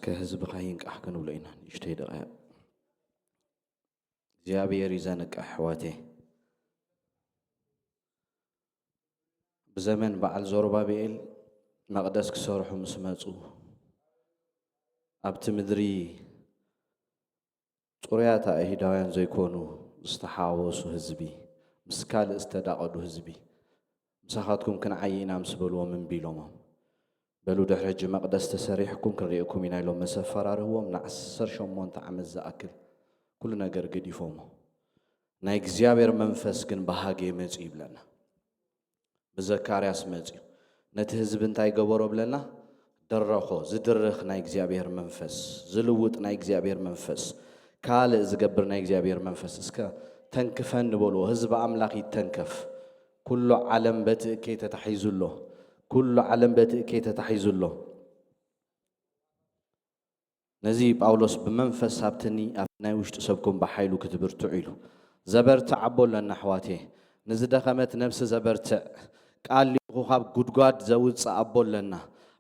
ከህዝብኻ ይንቃሕ ክንብሎ ኢና ንእሽተይ ደቂቕ። እግዚኣብሔር እዩ ዘንቅሕ ኣሕዋተይ። ብዘመን በዓል ዘሩባብኤል መቕደስ ክሰርሑ ምስ መጹ፣ ኣብቲ ምድሪ ጽሩያት ኣይሁዳውያን ዘይኮኑ ዝተሓዋወሱ ህዝቢ፣ ምስ ካልእ ዝተዳቐሉ ህዝቢ፣ "ምሳኻትኩም ክንዓዪ ኢና" ምስ በልዎም እምቢ ኢሎሞም። "በሉ ድሕሪ ሕጂ መቕደስ ተሰሪሕኩም ክንሪእኩም ኢና" ኢሎም ምስ ኣፈራርህዎም ንዓሰርተ ሸሞንተ ዓመት ዝኣክል ኩሉ ነገር ገዲፎሞ። ናይ እግዚኣብሔር መንፈስ ግን ብሃጌ መጺኡ ይብለና። ብዘካርያስ መጺኡ ነቲ ህዝቢ እንታይ ገበሮ ብለና? ደረኾ። ዝድርኽ ናይ እግዚኣብሔር መንፈስ፣ ዝልውጥ ናይ እግዚኣብሔር መንፈስ፣ ካልእ ዝገብር ናይ እግዚኣብሔር መንፈስ። እስከ ተንክፈኒ በልዎ። ህዝቢ ኣምላኽ ይተንከፍ። ኩሉ ዓለም በቲ እከይ ተታሒዙ ኣሎ። ኩሉ ዓለም በቲ እከይ ተታሒዙ ኣሎ። ነዚ ጳውሎስ "ብመንፈስ ሃብትኒ ኣብቲ ናይ ውሽጢ ሰብኩም ብሓይሉ ክትብርትዑ" ኢሉ። ዘበርትዕ ኣቦ ኣለና ኣሕዋቴ። ንዝደኸመት ነብሲ ዘበርትዕ፣ ቃል ልኢኹ ካብ ጉድጓድ ዘውጽእ ኣቦ ኣለና።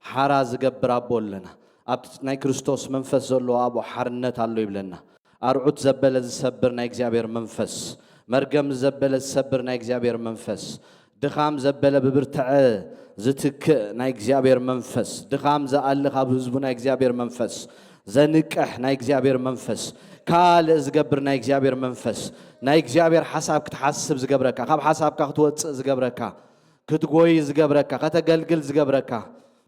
ሓራ ዝገብር ኣቦ ኣለና። ኣብቲ ናይ ክርስቶስ መንፈስ ዘለዎ ኣብኡ ሓርነት ኣሎ ይብለና። ኣርዑት ዘበለ ዝሰብር ናይ እግዚኣብሔር መንፈስ፣ መርገም ዘበለ ዝሰብር ናይ እግዚኣብሔር መንፈስ፣ ድኻም ዘበለ ብብርትዐ ዝትክእ ናይ እግዚኣብሔር መንፈስ፣ ድኻም ዝኣሊ ካብ ህዝቡ ናይ እግዚኣብሔር መንፈስ፣ ዘንቅሕ ናይ እግዚኣብሔር መንፈስ፣ ካልእ ዝገብር ናይ እግዚኣብሔር መንፈስ፣ ናይ እግዚኣብሔር ሓሳብ ክትሓስብ ዝገብረካ፣ ካብ ሓሳብካ ክትወጽእ ዝገብረካ፣ ክትጎይ ዝገብረካ፣ ከተገልግል ዝገብረካ፣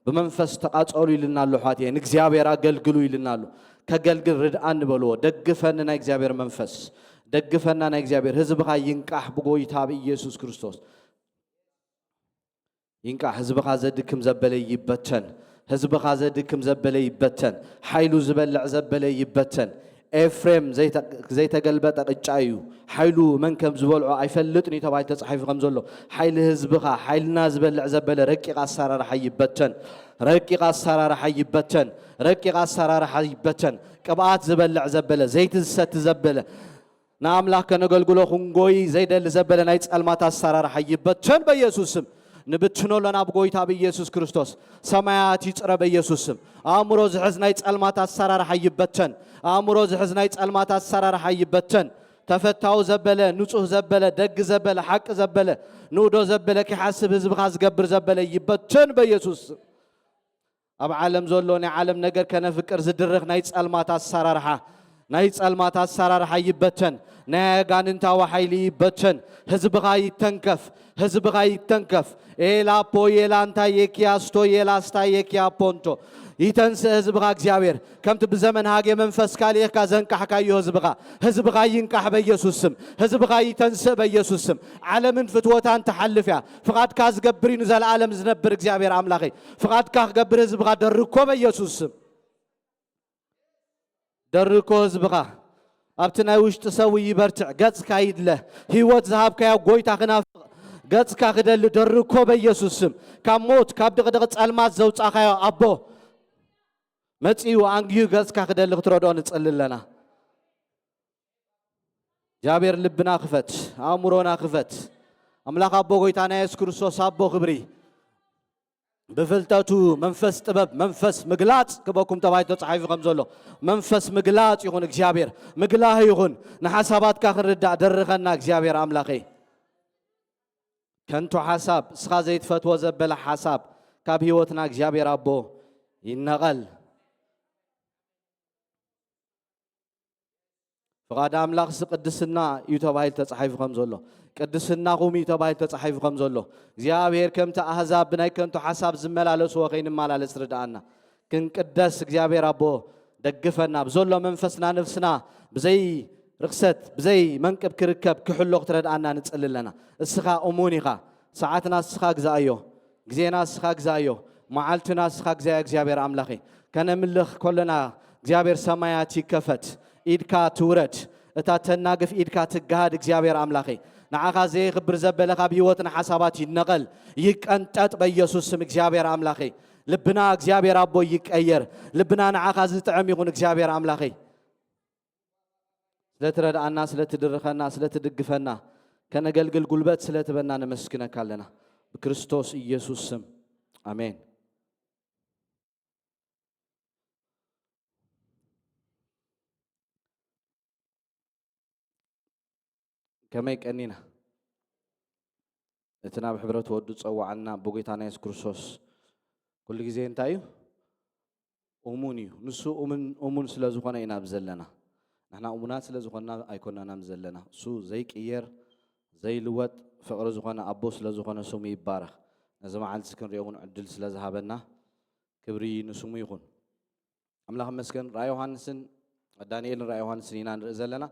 ብመንፈስ ተቓጸሉ ኢልና ኣሎ ኣሕዋት እየ። ንእግዚኣብሔር ኣገልግሉ ኢልና ኣሎ። ከገልግል ርድኣኒ በልዎ። ደግፈኒ ናይ እግዚኣብሔር መንፈስ። ደግፈና ናይ እግዚኣብሔር። ህዝብኻ ይንቃሕ ብጎይታ ብኢየሱስ ክርስቶስ። ይንቃሕ። ህዝብኻ ዘድክም ዘበለ ይበተን። ህዝብኻ ዘድክም ዘበለ ይበተን። ሓይሉ ዝበልዕ ዘበለ ይበተን። ኤፍሬም ዘይተ-፣ ዘይተገልበጠ ቅጫ እዩ። ሓይሉ መን ከም ዝበልዖ ኣይፈልጥን እዩ ተባሂሉ ተጻሒፉ ከም ዘሎ፣ ሓይሊ ህዝብኻ፣ ሓይልና ዝበልዕ ዘበለ ረቂቕ ኣሰራርሓ ይበተን። ረቂቕ ኣሰራርሓ ይበተን። ረቂቕ ኣሰራርሓ ይበተን። ቅብኣት ዝበልዕ ዘበለ፣ ዘይቲ ዝሰቲ ዘበለ፣ ንኣምላኽ ከነገልግሎ ክንጎይ ዘይደሊ ዘበለ ናይ ጸልማት ኣሰራርሓ ይበተን በኢየሱስ ስም። ንብትኖ ኣለና ብጎይታ ብኢየሱስ ክርስቶስ። ሰማያት ይጽረ በኢየሱስ ስም። ኣእምሮ ዝሕዝ ናይ ጸልማት ኣሰራርሓ ይበተን። ኣእምሮ ዝሕዝ ናይ ጸልማት ኣሰራርሓ ይበተን። ተፈታዊ ዘበለ፣ ንጹህ ዘበለ፣ ደግ ዘበለ፣ ሓቂ ዘበለ፣ ንኡዶ ዘበለ፣ ክሓስብ ህዝብኻ ዝገብር ዘበለ ይበተን በኢየሱስ ስም። ኣብ ዓለም ዘሎ ናይ ዓለም ነገር ከነፍቅር ዝድርኽ ናይ ጸልማት ኣሰራርሓ፣ ናይ ጸልማት ኣሰራርሓ ይበተን። ናይ ኣጋንንታዊ ሓይሊ ይበተን። ህዝብኻ ይተንከፍ፣ ህዝብኻ ይተንከፍ። ኤላፖ የላንታ የኪያስቶ የላስታ የኪያፖንቶ። ይተንስእ ህዝብኻ እግዚኣብሔር። ከምቲ ብዘመን ሃጌ መንፈስካ ልኢኽካ ዘንቃሕካዮ ህዝብኻ፣ ህዝብኻ ይንቃሕ በኢየሱስ ስም። ህዝብኻ ይተንስእ በኢየሱስ ስም። ዓለምን ፍትወታን ትሓልፍ እያ። ፍቓድካ ዝገብር እዩ ንዘለኣለም ዝነብር እግዚኣብሔር ኣምላኸይ። ፍቓድካ ክገብር ህዝብኻ ደርኮ በኢየሱስ ስም። ደርኮ ህዝብኻ። ኣብቲ ናይ ውሽጢ ሰው ይበርትዕ፣ ገጽካ ይድለ። ህይወት ዝሃብካዮ ጎይታ ክናፍቕ፣ ገጽካ ክደሊ ደርኮ በኢየሱስ ስም። ካብ ሞት፣ ካብ ድቕድቕ ጸልማት ዘውጻኻዮ ኣቦ መጺኡ ኣንግዩ ገጽካ ክደሊ ክትረድኦ ንጸሊ ኣለና። እግዚኣብሔር ልብና ክፈት፣ ኣእምሮና ክፈት። ኣምላኽ ኣቦ ጎይታና የሱስ ክርስቶስ ኣቦ ክብሪ፣ ብፍልጠቱ መንፈስ ጥበብ፣ መንፈስ ምግላጽ ክበኩም ተባሂሉ ተጻሒፉ ከም ዘሎ፣ መንፈስ ምግላጽ ይኹን፣ እግዚኣብሔር ምግላህ ይኹን፣ ንሓሳባትካ ክንርዳእ ደርኸና እግዚኣብሔር ኣምላኸይ። ከንቱ ሓሳብ፣ እስኻ ዘይትፈትዎ ዘበለ ሓሳብ ካብ ህይወትና እግዚኣብሔር ኣቦ ይነቐል። ፍቓድ ኣምላኽሲ ቅድስና እዩ ተባሂሉ ተጻሒፉ ከም ዘሎ፣ ቅድስናኹም እዩ ተባሂሉ ተጻሒፉ ከም ዘሎ፣ እግዚኣብሔር ከምቲ ኣህዛብ ብናይ ከንቱ ሓሳብ ዝመላለስዎ ከይንመላለስ ርድኣና። ክንቅደስ እግዚኣብሔር ኣቦ ደግፈና። ብዘሎ መንፈስና ነፍስና ብዘይ ርኽሰት ብዘይ መንቅብ ክርከብ ክሕሎ ክትረድኣና ንጽሊ ኣለና። እስኻ እሙን ኢኻ። ሰዓትና እስኻ ግዛእዮ። ግዜና እስኻ ግዛእዮ፣ መዓልትና እስኻ ግዛእዮ እግዚኣብሔር ኣምላኸይ። ከነምልኽ ከለና እግዚኣብሔር ሰማያት ይከፈት፣ ኢድካ ትውረድ፣ እታ ተናግፍ ኢድካ ትገሃድ እግዚኣብሔር ኣምላኸይ። ንዓኻ ዘየኽብር ዘበለ ካብ ህይወትና ሓሳባት ይነቐል፣ ይቀንጠጥ በኢየሱስ ስም እግዚኣብሔር ኣምላኸይ። ልብና እግዚኣብሔር ኣቦ ይቀየር፣ ልብና ንዓኻ ዝጥዕም ይኹን እግዚኣብሔር ኣምላኸይ። ስለ ትረድኣና፣ ስለ ትድርኸና፣ ስለ ትድግፈና፣ ከነገልግል ጉልበት ስለ ትበና ነመስግነካ ኣለና። ብክርስቶስ ኢየሱስ ስም። ኣሜን። ከመይ ቀኒና? እቲ ናብ ሕብረት ወዱ ዝጸዋዓና ኣቦ ጌታና የሱስ ክርስቶስ ኩሉ ግዜ እንታይ እዩ? እሙን እዩ። ንሱ እሙን፣ እሙን ስለ ዝኾነ ኢና ኣብዚ ዘለና። ንሕና እሙናት ስለ ዝኾንና ኣይኮናን ኣብዚ ዘለና። እሱ ዘይቅየር፣ ዘይልወጥ ፍቕሪ ዝኾነ ኣቦ ስለ ዝኾነ ስሙ ይባረኽ። ነዚ መዓልቲ እዚ ክንሪኦ እውን ዕድል ስለ ዝሃበና ክብሪ ንስሙ ይኹን። ኣምላኽ ይመስገን። ራእይ ዮሃንስን ዳንኤልን ራእይ ዮሃንስን ኢና ንርኢ ዘለና።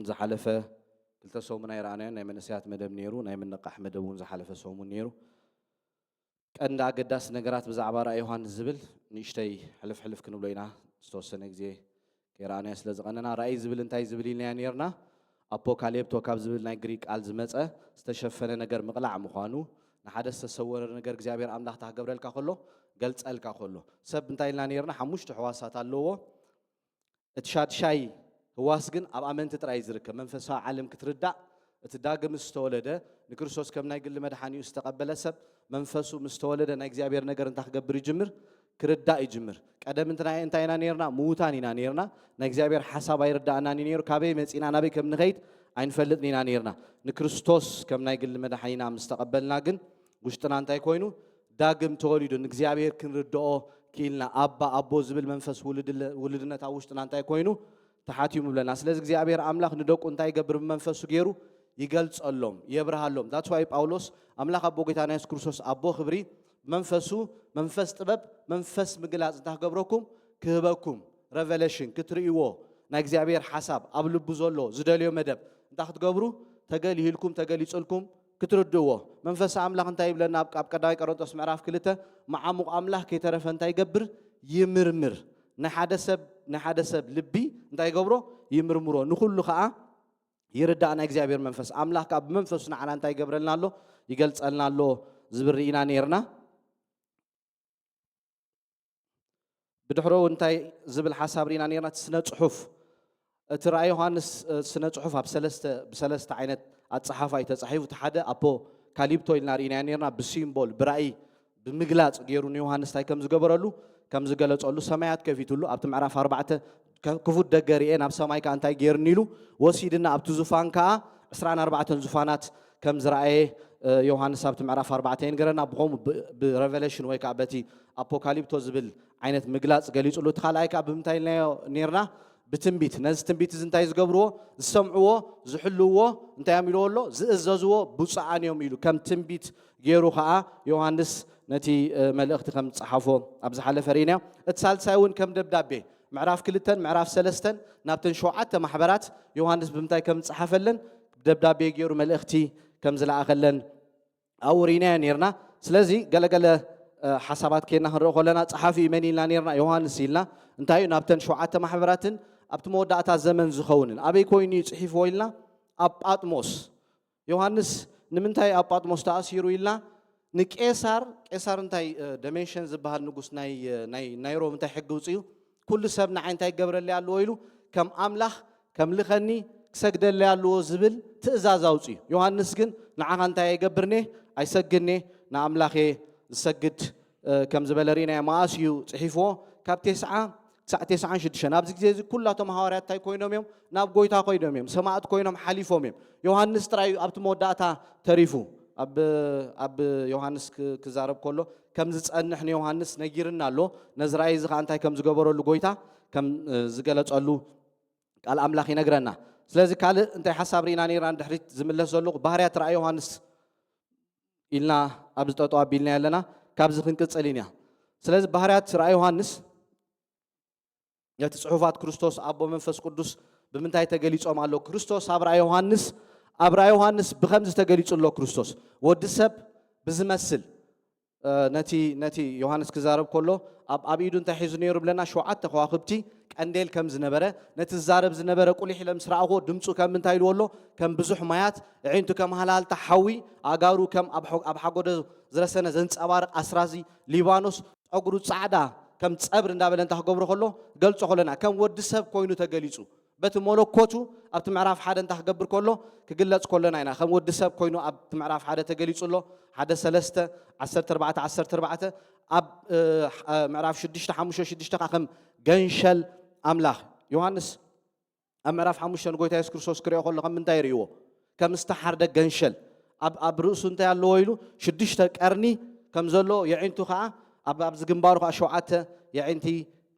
ዝሓለፈ ክልተ ሰሙን ኣይረኣናዮን። ናይ መንእሰያት መደብ ነይሩ፣ ናይ ምንቃሕ መደብ እውን ዝሓለፈ ሰሙን ነይሩ። ቀንዲ ኣገዳሲ ነገራት ብዛዕባ ራእይ ዮሃንስ ዝብል ንእሽተይ ሕልፍ ሕልፍ ክንብሎ ኢና ዝተወሰነ ግዜ ከይረኣናዮ ስለ ዝቐነና። ራእይ ዝብል እንታይ ዝብል ኢልናዮ ነይርና? ኣፖካሌፕቶ ካብ ዝብል ናይ ግሪክ ቃል ዝመጸ ዝተሸፈነ ነገር ምቕላዕ ምዃኑ፣ ንሓደ ዝተሰወረ ነገር እግዚኣብሔር ኣምላኽ እንታይ ክገብረልካ ከሎ? ገልጸልካ ከሎ። ሰብ እንታይ ኢልና ነይርና? ሓሙሽተ ሕዋሳት ኣለዎ። እቲ ሻድሻይ ህዋስ ግን ኣብ ኣመንቲ ጥራይ እዩ ዝርከብ። መንፈሳዊ ዓለም ክትርዳእ፣ እቲ ዳግም ዝተወለደ፣ ንክርስቶስ ከም ናይ ግሊ መድሓኒኡ ዝተቐበለ ሰብ፣ መንፈሱ ምስ ተወለደ ናይ እግዚኣብሔር ነገር እንታይ ክገብር ይጅምር? ክርዳእ ይጅምር። ቀደም እንትና እንታይ ኢና ነይርና? ምዉታን ኢና ነይርና። ናይ እግዚኣብሔር ሓሳብ ኣይርዳእናን እዩ ነይሩ። ካበይ መጺና ናበይ ከም ንኸይድ ኣይንፈልጥን ኢና ነይርና። ንክርስቶስ ከም ናይ ግሊ መድሓኒና ምስ ተቐበልና ግን ውሽጥና እንታይ ኮይኑ? ዳግም ተወሊዱ ንእግዚኣብሔር ክንርድኦ ክኢልና። ኣባ ኣቦ ዝብል መንፈስ ውልድለ-፣ ውልድነት ኣብ ውሽጥና እንታይ ኮይኑ? ተሓትዩ ምብለና። ስለዚ እግዚኣብሔር ኣምላኽ ንደቁ እንታይ ይገብር? ብመንፈሱ ገይሩ ይገልጸሎም፣ የብርሃሎም። That's why ጳውሎስ ኣምላኽ ኣቦ ጌታና የሱስ ክርስቶስ ኣቦ ክብሪ መንፈሱ፣ መንፈስ ጥበብ፣ መንፈስ ምግላጽ እንታይ ክገብረኩም? ክህበኩም። Revelation ክትርእይዎ፣ ናይ እግዚኣብሔር ሓሳብ ኣብ ልቡ ዘሎ ዝደልዮ መደብ እንታይ ክትገብሩ? ተገሊህልኩም፣ ተገሊጽልኩም ክትርድእዎ። መንፈስ ኣምላኽ እንታይ ይብለና? ኣብ፣ ኣብ ቀዳማይ ቆሮንቶስ ምዕራፍ ክልተ፣ መዓሙቕ ኣምላኽ ከይተረፈ እንታይ ይገብር? ይምርምር። ናይ ሓደ ሰብ፣ ናይ ሓደ ሰብ ልቢ እንታይ ይገብሮ? ይምርምሮ። ንኹሉ ኸዓ ይርዳእ ናይ እግዚኣብሔር መንፈስ። ኣምላኽ ከኣ ብመንፈሱ ንዓና እንታይ ይገብረልና ኣሎ? ይገልጸልና ኣሎ ዝብል ርኢና ነይርና። ብድሕሮ እንታይ ዝብል ሓሳብ ርኢና ነይርና? እቲ ስነ ጽሑፍ፣ እቲ ራእይ ዮሃንስ፣ እ፣ ስነ ጽሑፍ ኣብ ሰለስተ፣ ብሰለስተ ዓይነት ኣጸሓሕፋ እዩ ተጻሒፉ። እቲ ሓደ ኣፖካሊፕቶ ኢልና ርኢናዮ ነይርና፣ ብሲምቦል፣ ብራእይ፣ ብምግላጽ ገይሩ ንዮሃንስ እንታይ ከም ዝገበረሉ፣ ከም ዝገለጸሉ፣ ሰማያት ከፊቱሉ፣ ኣብቲ ምዕራፍ ኣርባዕተ ከ-፣ ክፉት ደገ ርኤ፣ ናብ ሰማይ ከኣ እንታይ ገይርኒ ኢሉ ወሲድና፣ ኣብቲ ዙፋን ከኣ ዕስራን ኣርባዕተን ዙፋናት ከም ዝረኣየ፣ እ፣ ዮሃንስ ኣብቲ ምዕራፍ ኣርባዕተ የንገረና። ብኸምኡ ብ-፣ ብሬቨሌሽን ወይ ከኣ በቲ ኣፖካሊፕቶ ዝብል ዓይነት ምግላጽ ገሊጹሉ። እቲ ካልኣይ ከኣ ብምንታይ ኢልናዮ ነይርና? ብትንቢት። ነዚ ትንቢት እዚ እንታይ ዝገብርዎ? ዝሰምዕዎ፣ ዝሕልውዎ፣ እንታይ እዮም ኢልዎ ኣሎ? ዝእዘዝዎ ብፁዓን እዮም ኢሉ። ከም ትንቢት ገይሩ ከኣ ዮሃንስ ነቲ፣ እ፣ መልእኽቲ ከም ዝጸሓፎ ኣብ ዝሓለፈ ርኢናዮ። እቲ ሳልሳይ እውን ከም ደብዳቤ፣ ምዕራፍ ክልተን ምዕራፍ ሰለስተን ናብተን ሸውዓተ ማሕበራት ዮሃንስ ብምንታይ ከም ዝጸሓፈለን፣ ደብዳቤ ገይሩ መልእኽቲ ከም ዝለኣኸለን ኣብኡ ርኢናዮ ነይርና። ስለዚ ገለገለ፣ እ፣ ሓሳባት ኬድና ክንርኢ ከለና፣ ጸሓፊ መን ኢልና ነይርና? ዮሃንስ ኢልና። እንታይ እዩ? ናብተን ሸውዓተ ማሕበራትን ኣብቲ መወዳእታ ዘመን ዝኸውንን። ኣበይ ኮይኑ እዩ ጽሒፍዎ ኢልና? ኣብ ጳጥሞስ። ዮሃንስ ንምንታይ ኣብ ጳጥሞስ ተኣሲሩ ኢልና? ንቄሳር፣ ቄሳር እንታይ፣ እ፣ ደሜንሽን ዝበሃል ንጉስ ናይ፣ እ፣ ናይ፣ ናይ ሮም እንታይ ሕጊ ውጽኡ? ኩሉ ሰብ ንዓይ እንታይ ክገብረለይ ኣለዎ ኢሉ፣ ከም ኣምላኽ ከምልኸኒ ክሰግደለይ ኣለዎ ዝብል ትእዛዝ ኣውጽኡ። ዮሃንስ ግን ንዓኻ እንታይ ኣይገብርኔ? ኣይሰግድኔ፣ ንኣምላኽ እየ ዝሰግድ፣ እ፣ ከም ዝበለ ርኢናዮ። መኣስ እዩ ጽሒፍዎ? ካብ ቴስዓ ክሳዕ ቴስዓን ሽዱሽተን። ኣብዚ ግዜ እዚ ኩላቶም ሃዋርያት እንታይ ኮይኖም እዮም? ናብ ጎይታ ኮይኖም እዮም። ሰማእት ኮይኖም ሓሊፎም እዮም። ዮሃንስ ጥራይ እዩ ኣብቲ መወዳእታ ተሪፉ። ኣብ፣ ኣብ ዮሃንስ ክ-፣ ክዛረብ ከሎ ከም ዝጸንሕ ንዮሃንስ ነጊርና ኣሎ። ነዚ ራእይ እዚ ኸኣ እንታይ ከም ዝገበረሉ ጎይታ ከም፣ እ፣ ዝገለጸሉ ቃል ኣምላኽ ይነግረና። ስለዚ ካልእ እንታይ ሓሳብ ርኢና ነይርና? ንድሕሪት ዝምለስ ዘለኹ ባህርያት ራእይ ዮሃንስ ኢልና ኣብዚ ጠጠው ኣቢልና ኣለና። ካብዚ ክንቅጽል ኢና። ስለዚ ባህርያት ራእይ ዮሃንስ ነቲ ጽሑፋት ክርስቶስ ኣቦ መንፈስ ቅዱስ ብምንታይ ተገሊጾም ኣሎ? ክርስቶስ ኣብ ራእይ ዮሃንስ፣ ኣብ ራእይ ዮሃንስ ብኸምዚ ተገሊጹ ኣሎ ክርስቶስ። ወዲ ሰብ ብዝመስል፣ እ፣ ነቲ፣ ነቲ ዮሃንስ ክዛረብ ከሎ፣ ኣብ፣ ኣብ ኢዱ እንታይ ሒዙ ነይሩ ብለና? ሸውዓተ ከዋኽብቲ ቀንዴል ከም ዝነበረ፣ ነቲ ዝዛረብ ዝነበረ ቁሊሕ ኢለ ምስ ረኣኹዎ፣ ድምጹ ከም እንታይ ኢልዎ ኣሎ? ከም ብዙሕ ማያት፣ ኣዒንቱ ከም ሃላልታ ሓዊ፣ ኣእጋሩ ከም ኣብ ሖ-፣ ኣብ ሓጎዶ ዝረሰነ ዘንጸባርቕ ኣስራዚ ሊባኖስ፣ ጸጉሩ ጻዕዳ ከም ጸብሪ እንዳበለ እንታይ ክገብሮ ከሎ ገልጾ ከሎና፣ ከም ወዲ ሰብ ኮይኑ ተገሊጹ። በቲ መለኮቱ ኣብቲ ምዕራፍ ሓደ እንታይ ክገብር ከሎ፣ ክግለጽ ከሎና ኢና። ከም ወዲ ሰብ ኮይኑ ኣብቲ ምዕራፍ ሓደ ተገሊጹ ኣሎ። ሓደ ሰለስተ፣ ዓሰርተ ኣርባዕተ፣ ዓሰርተ ኣርባዕተ፣ ኣብ፣ እ፣ እ፣ ምዕራፍ ሽዱሽተ፣ ሓሙሽተ፣ ሽዱሽተ ከኣ ከም ገንሸል ኣምላኽ። ዮሃንስ ኣብ ምዕራፍ ሓሙሽተ ንጎይታ የሱስ ክርስቶስ ክርእዮ ከሎ ከም ምንታይ ይርእይዎ? ከም ዝተሓርደ ገንሸል ኣብ ኣብ ርእሱ እንታይ ኣለዎ ኢሉ ሽዱሽተ ቀርኒ ከም ዘሎ የዒንቱ ከዓ ኣብ ኣብዚ ግንባሩ ከዓ ሸውዓተ የዒንቲ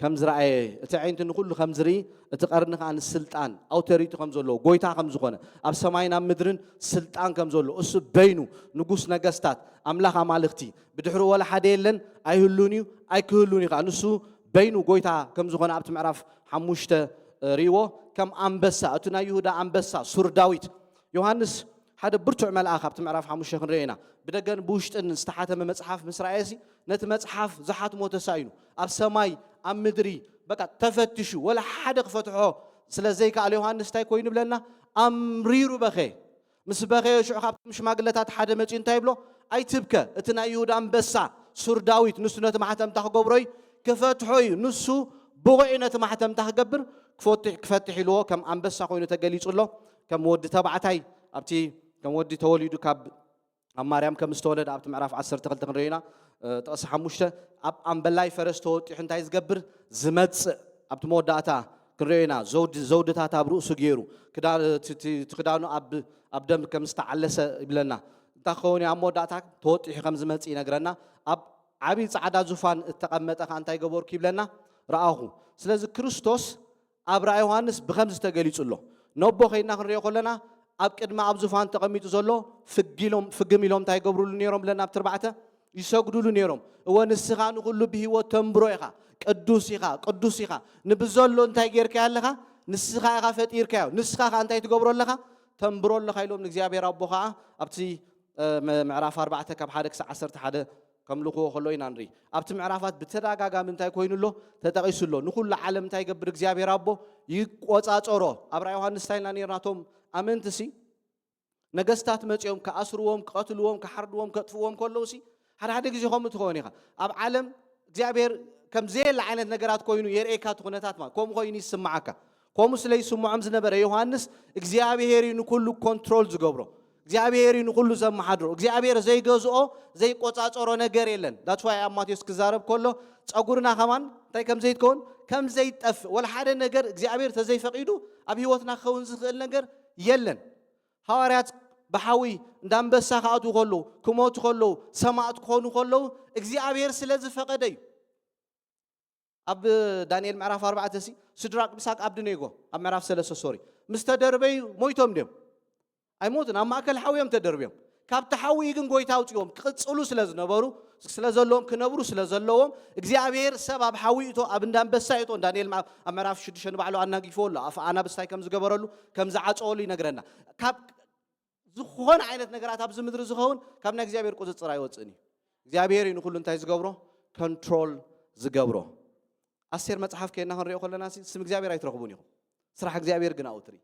ከም ዝረኣየ እቲ የዒንቲ ንኩሉ ከም ዝርኢ እቲ ቀርኒ ከዓ ንስልጣን ኣውቶሪቲ ከም ዘለዎ ጎይታ ከም ዝኾነ ኣብ ሰማይን ኣብ ምድርን ስልጣን ከም ዘለዎ እሱ በይኑ ንጉስ ነገስታት ኣምላኽ ኣማልኽቲ ብድሕሩ ወላ ሓደ የለን ኣይህሉን እዩ ኣይክህሉን እዩ ከዓ ንሱ በይኑ ጎይታ ከም ዝኾነ ኣብቲ ምዕራፍ ሓሙሽተ ርእይዎ ከም ኣንበሳ እቲ ናይ ይሁዳ ኣንበሳ ሱር ዳዊት ዮሃንስ ሓደ ብርቱዕ መልኣኽ ኣብቲ ምዕራፍ ሓሙሽተ ክንሪኦ ኢና። ብደገን ብውሽጥን ዝተሓተመ መጽሓፍ ምስ ረኣየሲ ነቲ መጽሓፍ ዝሓትሞ ተሳኢኑ ኣብ ሰማይ ኣብ ምድሪ በቃ ተፈትሹ ወላ ሓደ ክፈትሖ ስለ ዘይከኣለ ዮሃንስ እንታይ ኮይኑ ይብለና ኣምሪሩ በኸ ምስ በኸዮ ሽዑ ካብቶም ሽማግለታት ሓደ መጺኡ እንታይ ይብሎ ኣይትብከ እቲ ናይ ይሁዳ ኣንበሳ ሱር ዳዊት ንሱ ነቲ ማሕተምታ ክገብሮ እዩ ክፈትሖ እዩ ንሱ ብቑዕ ነቲ ማሕተምታ ክገብር ክፈትሕ ኢልዎ ከም ኣንበሳ ኮይኑ ተገሊጹ ኣሎ ከም ወዲ ተባዕታይ ኣብቲ ከም ወዲ ተወሊዱ ካብ ኣብ ማርያም ከም ዝተወለደ ኣብቲ ምዕራፍ ዓሰርተ ክልተ ክንርኢ ኢና ጥቕሲ ሓሙሽተ ኣብ ኣምበላይ ፈረስ ተወጢሑ እንታይ ዝገብር ዝመጽእ ኣብቲ መወዳእታ ክንሪኦ ኢና ዘውድታት ኣብ ርእሱ ገይሩ ክዳኑ ኣብ ደም ከም ዝተዓለሰ ይብለና እንታይ ክኸውን ኣብ መወዳእታ ተወጢሑ ከም ዝመጽእ ይነግረና ኣብ ዓብዪ ጻዕዳ ዙፋን እተቐመጠ ከዓ እንታይ ገበርኩ ይብለና ረኣኹ ስለዚ ክርስቶስ ኣብ ራእይ ዮሃንስ ብኸምዚ ተገሊጹ ኣሎ ነቦ ከይድና ክንሪኦ ከለና ኣብ ቅድሚ ኣብ ዙፋን ተቐሚጡ ዘሎ ፍግም ኢሎም እንታይ ይገብሩሉ ነይሮም ብለና ኣብቲ ኣርባዕተ ይሰግዱሉ ነይሮም እወ ንስኻ ንኹሉ ብህይወት ተንብሮ ኢኻ ቅዱስ ኢኻ ቅዱስ ኢኻ ንብዘሎ እንታይ ጌርካዮ ኣለኻ ንስኻ ኢኻ ፈጢርካዮ ንስኻ ከዓ እንታይ ትገብሮ ኣለኻ ተንብሮ ኣለኻ ኢሎም ንእግዚኣብሔር ኣቦ ከዓ ኣብቲ ምዕራፍ ኣርባዕተ ካብ ሓደ ክሳብ ዓሰርተ ሓደ ከምልኽዎ ከሎ ኢና ንርኢ ኣብቲ ምዕራፋት ብተደጋጋሚ እንታይ ኮይኑ ኣሎ ተጠቒሱ ኣሎ ንኩሉ ዓለም እንታይ ይገብር እግዚኣብሔር ኣቦ ይቆፃፀሮ ኣብራ ዮሃንስ እንታይ ኢልና ነርና ቶም ኣመንትሲ ነገስታት መፂኦም ክኣስርዎም ክቐትልዎም ክሓርድዎም ከጥፍዎም ከለውሲ ሓደ ሓደ ግዜ ከምኡ ትኸውን ኢኻ ኣብ ዓለም እግዚኣብሔር ከም ዘየለ ዓይነት ነገራት ኮይኑ የርእየካ እቲ ኩነታት ማለት ከምኡ ኮይኑ ይስምዓካ ከምኡ ስለ ይስምዖም ዝነበረ ዮሃንስ እግዚኣብሔር እዩ ንኩሉ ኮንትሮል ዝገብሮ እግዚኣብሔር እዩ ንኩሉ ዘመሓድሮ እግዚኣብሔር ዘይገዝኦ ዘይቆፃፀሮ ነገር የለን that's why ኣብ ማቴዎስ ክዛረብ ከሎ ፀጉርና ከማን እንታይ ከም ዘይትከውን ከም ዘይጠፍእ ወላ ሓደ ነገር እግዚኣብሔር ተዘይፈቂዱ ኣብ ህይወትና ክኸውን ዝኽእል ነገር የለን ሃዋርያት ብሓዊ እንዳ ኣንበሳ ክኣትዉ ከለዉ ክሞቱ ከለዉ ሰማእት ክኾኑ ከለዉ እግዚኣብሔር ስለ ዝፈቀደ እዩ ኣብ ዳንኤል ምዕራፍ ኣርባዕተ ሲ ስድራቅ ሚሳቅ ኣብድኔጎ ኣብ ምዕራፍ ሰለስተ ሶሪ ምስ ተደርበዩ ሞይቶም ድዮም ኣይሞትን ኣብ ማእከል ሓዊ እዮም ተደርብዮም ካብቲ ሓዊ ግን ጎይታ ኣውፅዎም ክቕፅሉ ስለ ዝነበሩ ስለ ዘለዎም ክነብሩ ስለ ዘለዎም እግዚኣብሔር ሰብ ኣብ ሓዊ እቶ ኣብ እንዳንበሳ እቶ ዳንኤል ኣብ ምዕራፍ ሽዱሽተ ንባዕሉ ኣናጊፎ ኣሎ ኣፍ ኣናብስታይ ከም ዝገበረሉ ከም ዝዓፀወሉ ይነግረና ካብ ዝኾነ ዓይነት ነገራት ኣብዚ ምድሪ ዝኸውን ካብ ናይ እግዚኣብሔር ቁፅፅር ኣይወፅእን እዩ እግዚኣብሔር እዩ ንኩሉ እንታይ ዝገብሮ ኮንትሮል ዝገብሮ ኣስቴር መፅሓፍ ከና ክንሪኦ ከለና ስም እግዚኣብሔር ኣይትረኽቡን ኢኹም ስራሕ እግዚኣብሔር ግን ኣውትሪ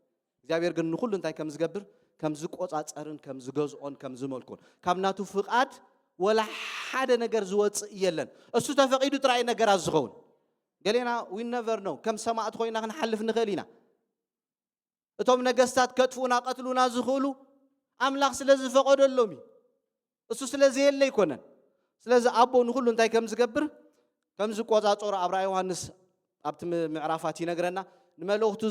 እግዚኣብሔር ግን ንኩሉ እንታይ ከም ዝገብር ከም ዝቆፃፀርን ከም ዝገዝኦን ከም ዝመልኮን ካብ ናቱ ፍቓድ ወላ ሓደ ነገር ዝወፅእ የለን እሱ ተፈቒዱ ጥራይ ነገራት ዝኸውን ገሌና we never know ከም ሰማእት ኮይና ክንሓልፍ ንኽእል ኢና እቶም ነገስታት ከጥፍኡና ቀትሉና ዝኽእሉ ኣምላኽ ስለ ዝፈቐደሎም እዩ እሱ ስለ ዘየለ ኣይኮነን ስለዚ ኣቦ ንኩሉ እንታይ ከም ዝገብር ከም ዝቆፃፀሮ ኣብ ራእይ ዮሃንስ ኣብቲ ምዕራፋት ይነግረና ንመልእኽቱ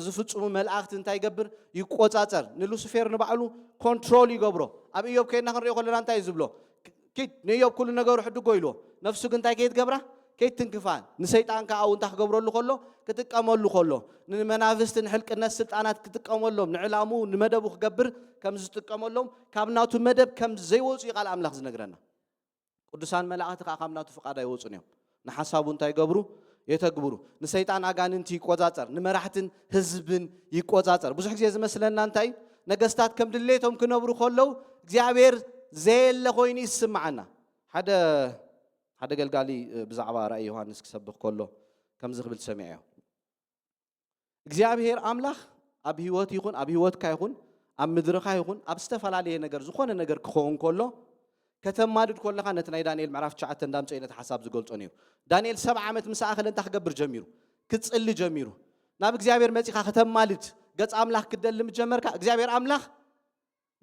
ዝፍፅሙ መላእኽቲ እንታይ ይገብር ይቆፃፀር ንሉስፌር ንባዕሉ ኮንትሮል ይገብሮ ኣብ እዮብ ከይና ክንሪኦ ከለና እንታይ እዩ ዝብሎ ኪድ ንእዮብ ኩሉ ነገሩ ሕድጎ ኢልዎ ነፍሱ ግን እንታይ ከይትገብራ ከይትንክፋ ንሰይጣን ከዓ እውን እንታይ ክገብረሉ ከሎ ክጥቀመሉ ከሎ ንመናፍስቲ ንሕልቅነት ስልጣናት ክጥቀመሎም ንዕላሙ ንመደቡ ክገብር ከም ዝጥቀመሎም ካብ ናቱ መደብ ከም ዘይወፁ እዩ ቃል ኣምላኽ ዝነግረና ቅዱሳን መላእኽቲ ከዓ ካብ ናቱ ፍቓድ ኣይወፁን እዮም ንሓሳቡ እንታይ ይገብሩ የተግብሩ ንሰይጣን ኣጋንንቲ ይቆፃፀር ንመራሕትን ህዝብን ይቆፃፀር ብዙሕ ግዜ ዝመስለና እንታይ እዩ ነገስታት ከም ድሌቶም ክነብሩ ከለዉ እግዚኣብሔር ዘየለ ኮይኑ ይስምዓና ሓደ ሓደ ገልጋሊ ብዛዕባ ራእይ ዮሃንስ ክሰብኽ ከሎ ከምዚ ክብል ሰሚዐዮ እግዚኣብሔር ኣምላኽ ኣብ ህይወት ይኹን ኣብ ህይወትካ ይኹን ኣብ ምድርኻ ይኹን ኣብ ዝተፈላለየ ነገር ዝኾነ ነገር ክኸውን ከሎ ከተማልድ ከለኻ ነቲ ናይ ዳንኤል ምዕራፍ ትሽዓተ እንዳምፀ ነቲ ሓሳብ ዝገልፆ ነይሩ ዳንኤል ሰብዓ ዓመት ምስ ኣኸለ እንታይ ክገብር ጀሚሩ ክፅሊ ጀሚሩ ናብ እግዚኣብሔር መፂኻ ከተማልድ ገፅ ኣምላኽ ክደሊ ምጀመርካ እግዚኣብሔር ኣምላኽ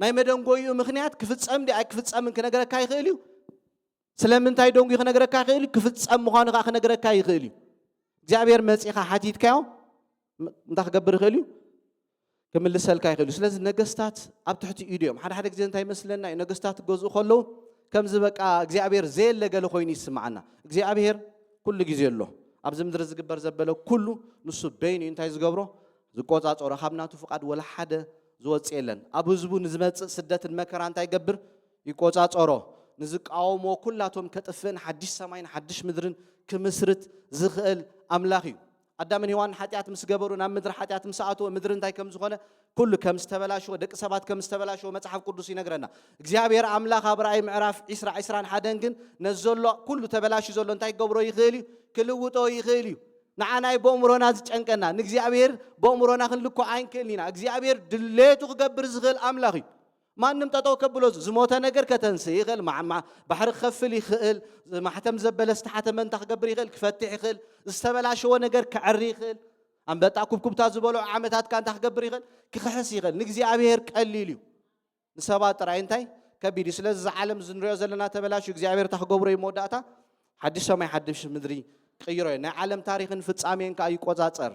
ናይ መደንጎይኡ ምኽንያት ክፍጸም ዲ ኣይክፍጸምን ክነግረካ ይኽእል እዩ። ስለምንታይ ደንጉዩ ክነግረካ ይኽእል እዩ። ክፍጸም ምዃኑ ከዓ ክነግረካ ይኽእል እዩ። እግዚኣብሔር መጺኻ ሓቲትካዮ እንታይ ክገብር ይኽእል እዩ? ክምልሰልካ ይኽእል እዩ። ስለዚ ነገስታት ኣብ ትሕቲ ኢዱ እዮም። ሓደ ሓደ ግዜ እንታይ ይመስለና እዩ? ነገስታት ክገዝኡ ከለዉ ከምዚ በቃ እግዚኣብሔር ዘየለ ገለ ኮይኑ ይስምዓና። እግዚኣብሔር ኩሉ ግዜ ኣሎ። ኣብዚ ምድሪ ዝግበር ዘበለ ኩሉ ንሱ በይኑ እዩ እንታይ ዝገብሮ? ዝቆጻጸሮ። ካብ ናቱ ፍቓድ ወላ ሓደ ዝወጽእ የለን። ኣብ ህዝቡ ንዝመጽእ ስደትን መከራ እንታይ ይገብር? ይቆጻጸሮ። ንዝቃወምዎ ኩላቶም ከጥፍእን ሓድሽ ሰማይን ሓድሽ ምድርን ክምስርት ዝኽእል ኣምላኽ እዩ። ኣዳምን ሄዋንን ሓጢኣት ምስ ገበሩ ናብ ምድሪ ሓጢኣት ምስ ኣተወ ምድሪ እንታይ ከም ዝኾነ ኩሉ ከም ዝተበላሸወ ደቂ ሰባት ከም ዝተበላሸወ መጽሓፍ ቅዱስ ይነግረና። እግዚኣብሔር ኣምላኽ ኣብ ራእይ ምዕራፍ ዒስራ ዒስራን ሓደን ግን ነዚ ዘሎ ኩሉ ተበላሽዩ ዘሎ እንታይ ክገብሮ ይኽእል እዩ? ክልውጦ ይኽእል እዩ። ንዓናይ ብእምሮና ዝጨንቀና ንእግዚኣብሔር ብእምሮና ክንልኮ ኣይንክእልን ኢና። እግዚኣብሔር ድሌቱ ክገብር ዝኽእል ኣምላኽ እዩ። ማንም ጠጠው ከብሎ ዝሞተ ነገር ከተንስእ ይኽእል፣ ማዕማ ባሕሪ ክኸፍል ይኽእል፣ ማሕተም ዘበለ ዝተሓተመ እንታይ ክገብር ይኽእል? ክፈትሕ ይኽእል፣ ዝተበላሸወ ነገር ክዕሪ ይኽእል። ኣንበጣ ኩብኩብታ ዝበሎ ዓመታት ከ እንታይ ክገብር ይኽእል? ክኽሕስ ይኽእል። ንእግዚኣብሔር ቀሊል እዩ። ንሰባት ጥራይ እንታይ ከቢድ እዩ። ስለዚ እዚ ዓለም እዚ ንሪኦ ዘለና ተበላሽዩ እግዚኣብሔር እንታይ ክገብሮ እዩ መወዳእታ? ሓድሽ ሰማይ ሓድሽ ምድሪ ክቕይሮ እዩ። ናይ ዓለም ታሪኽን ፍጻሜን ከኣ ይቆጻጸር።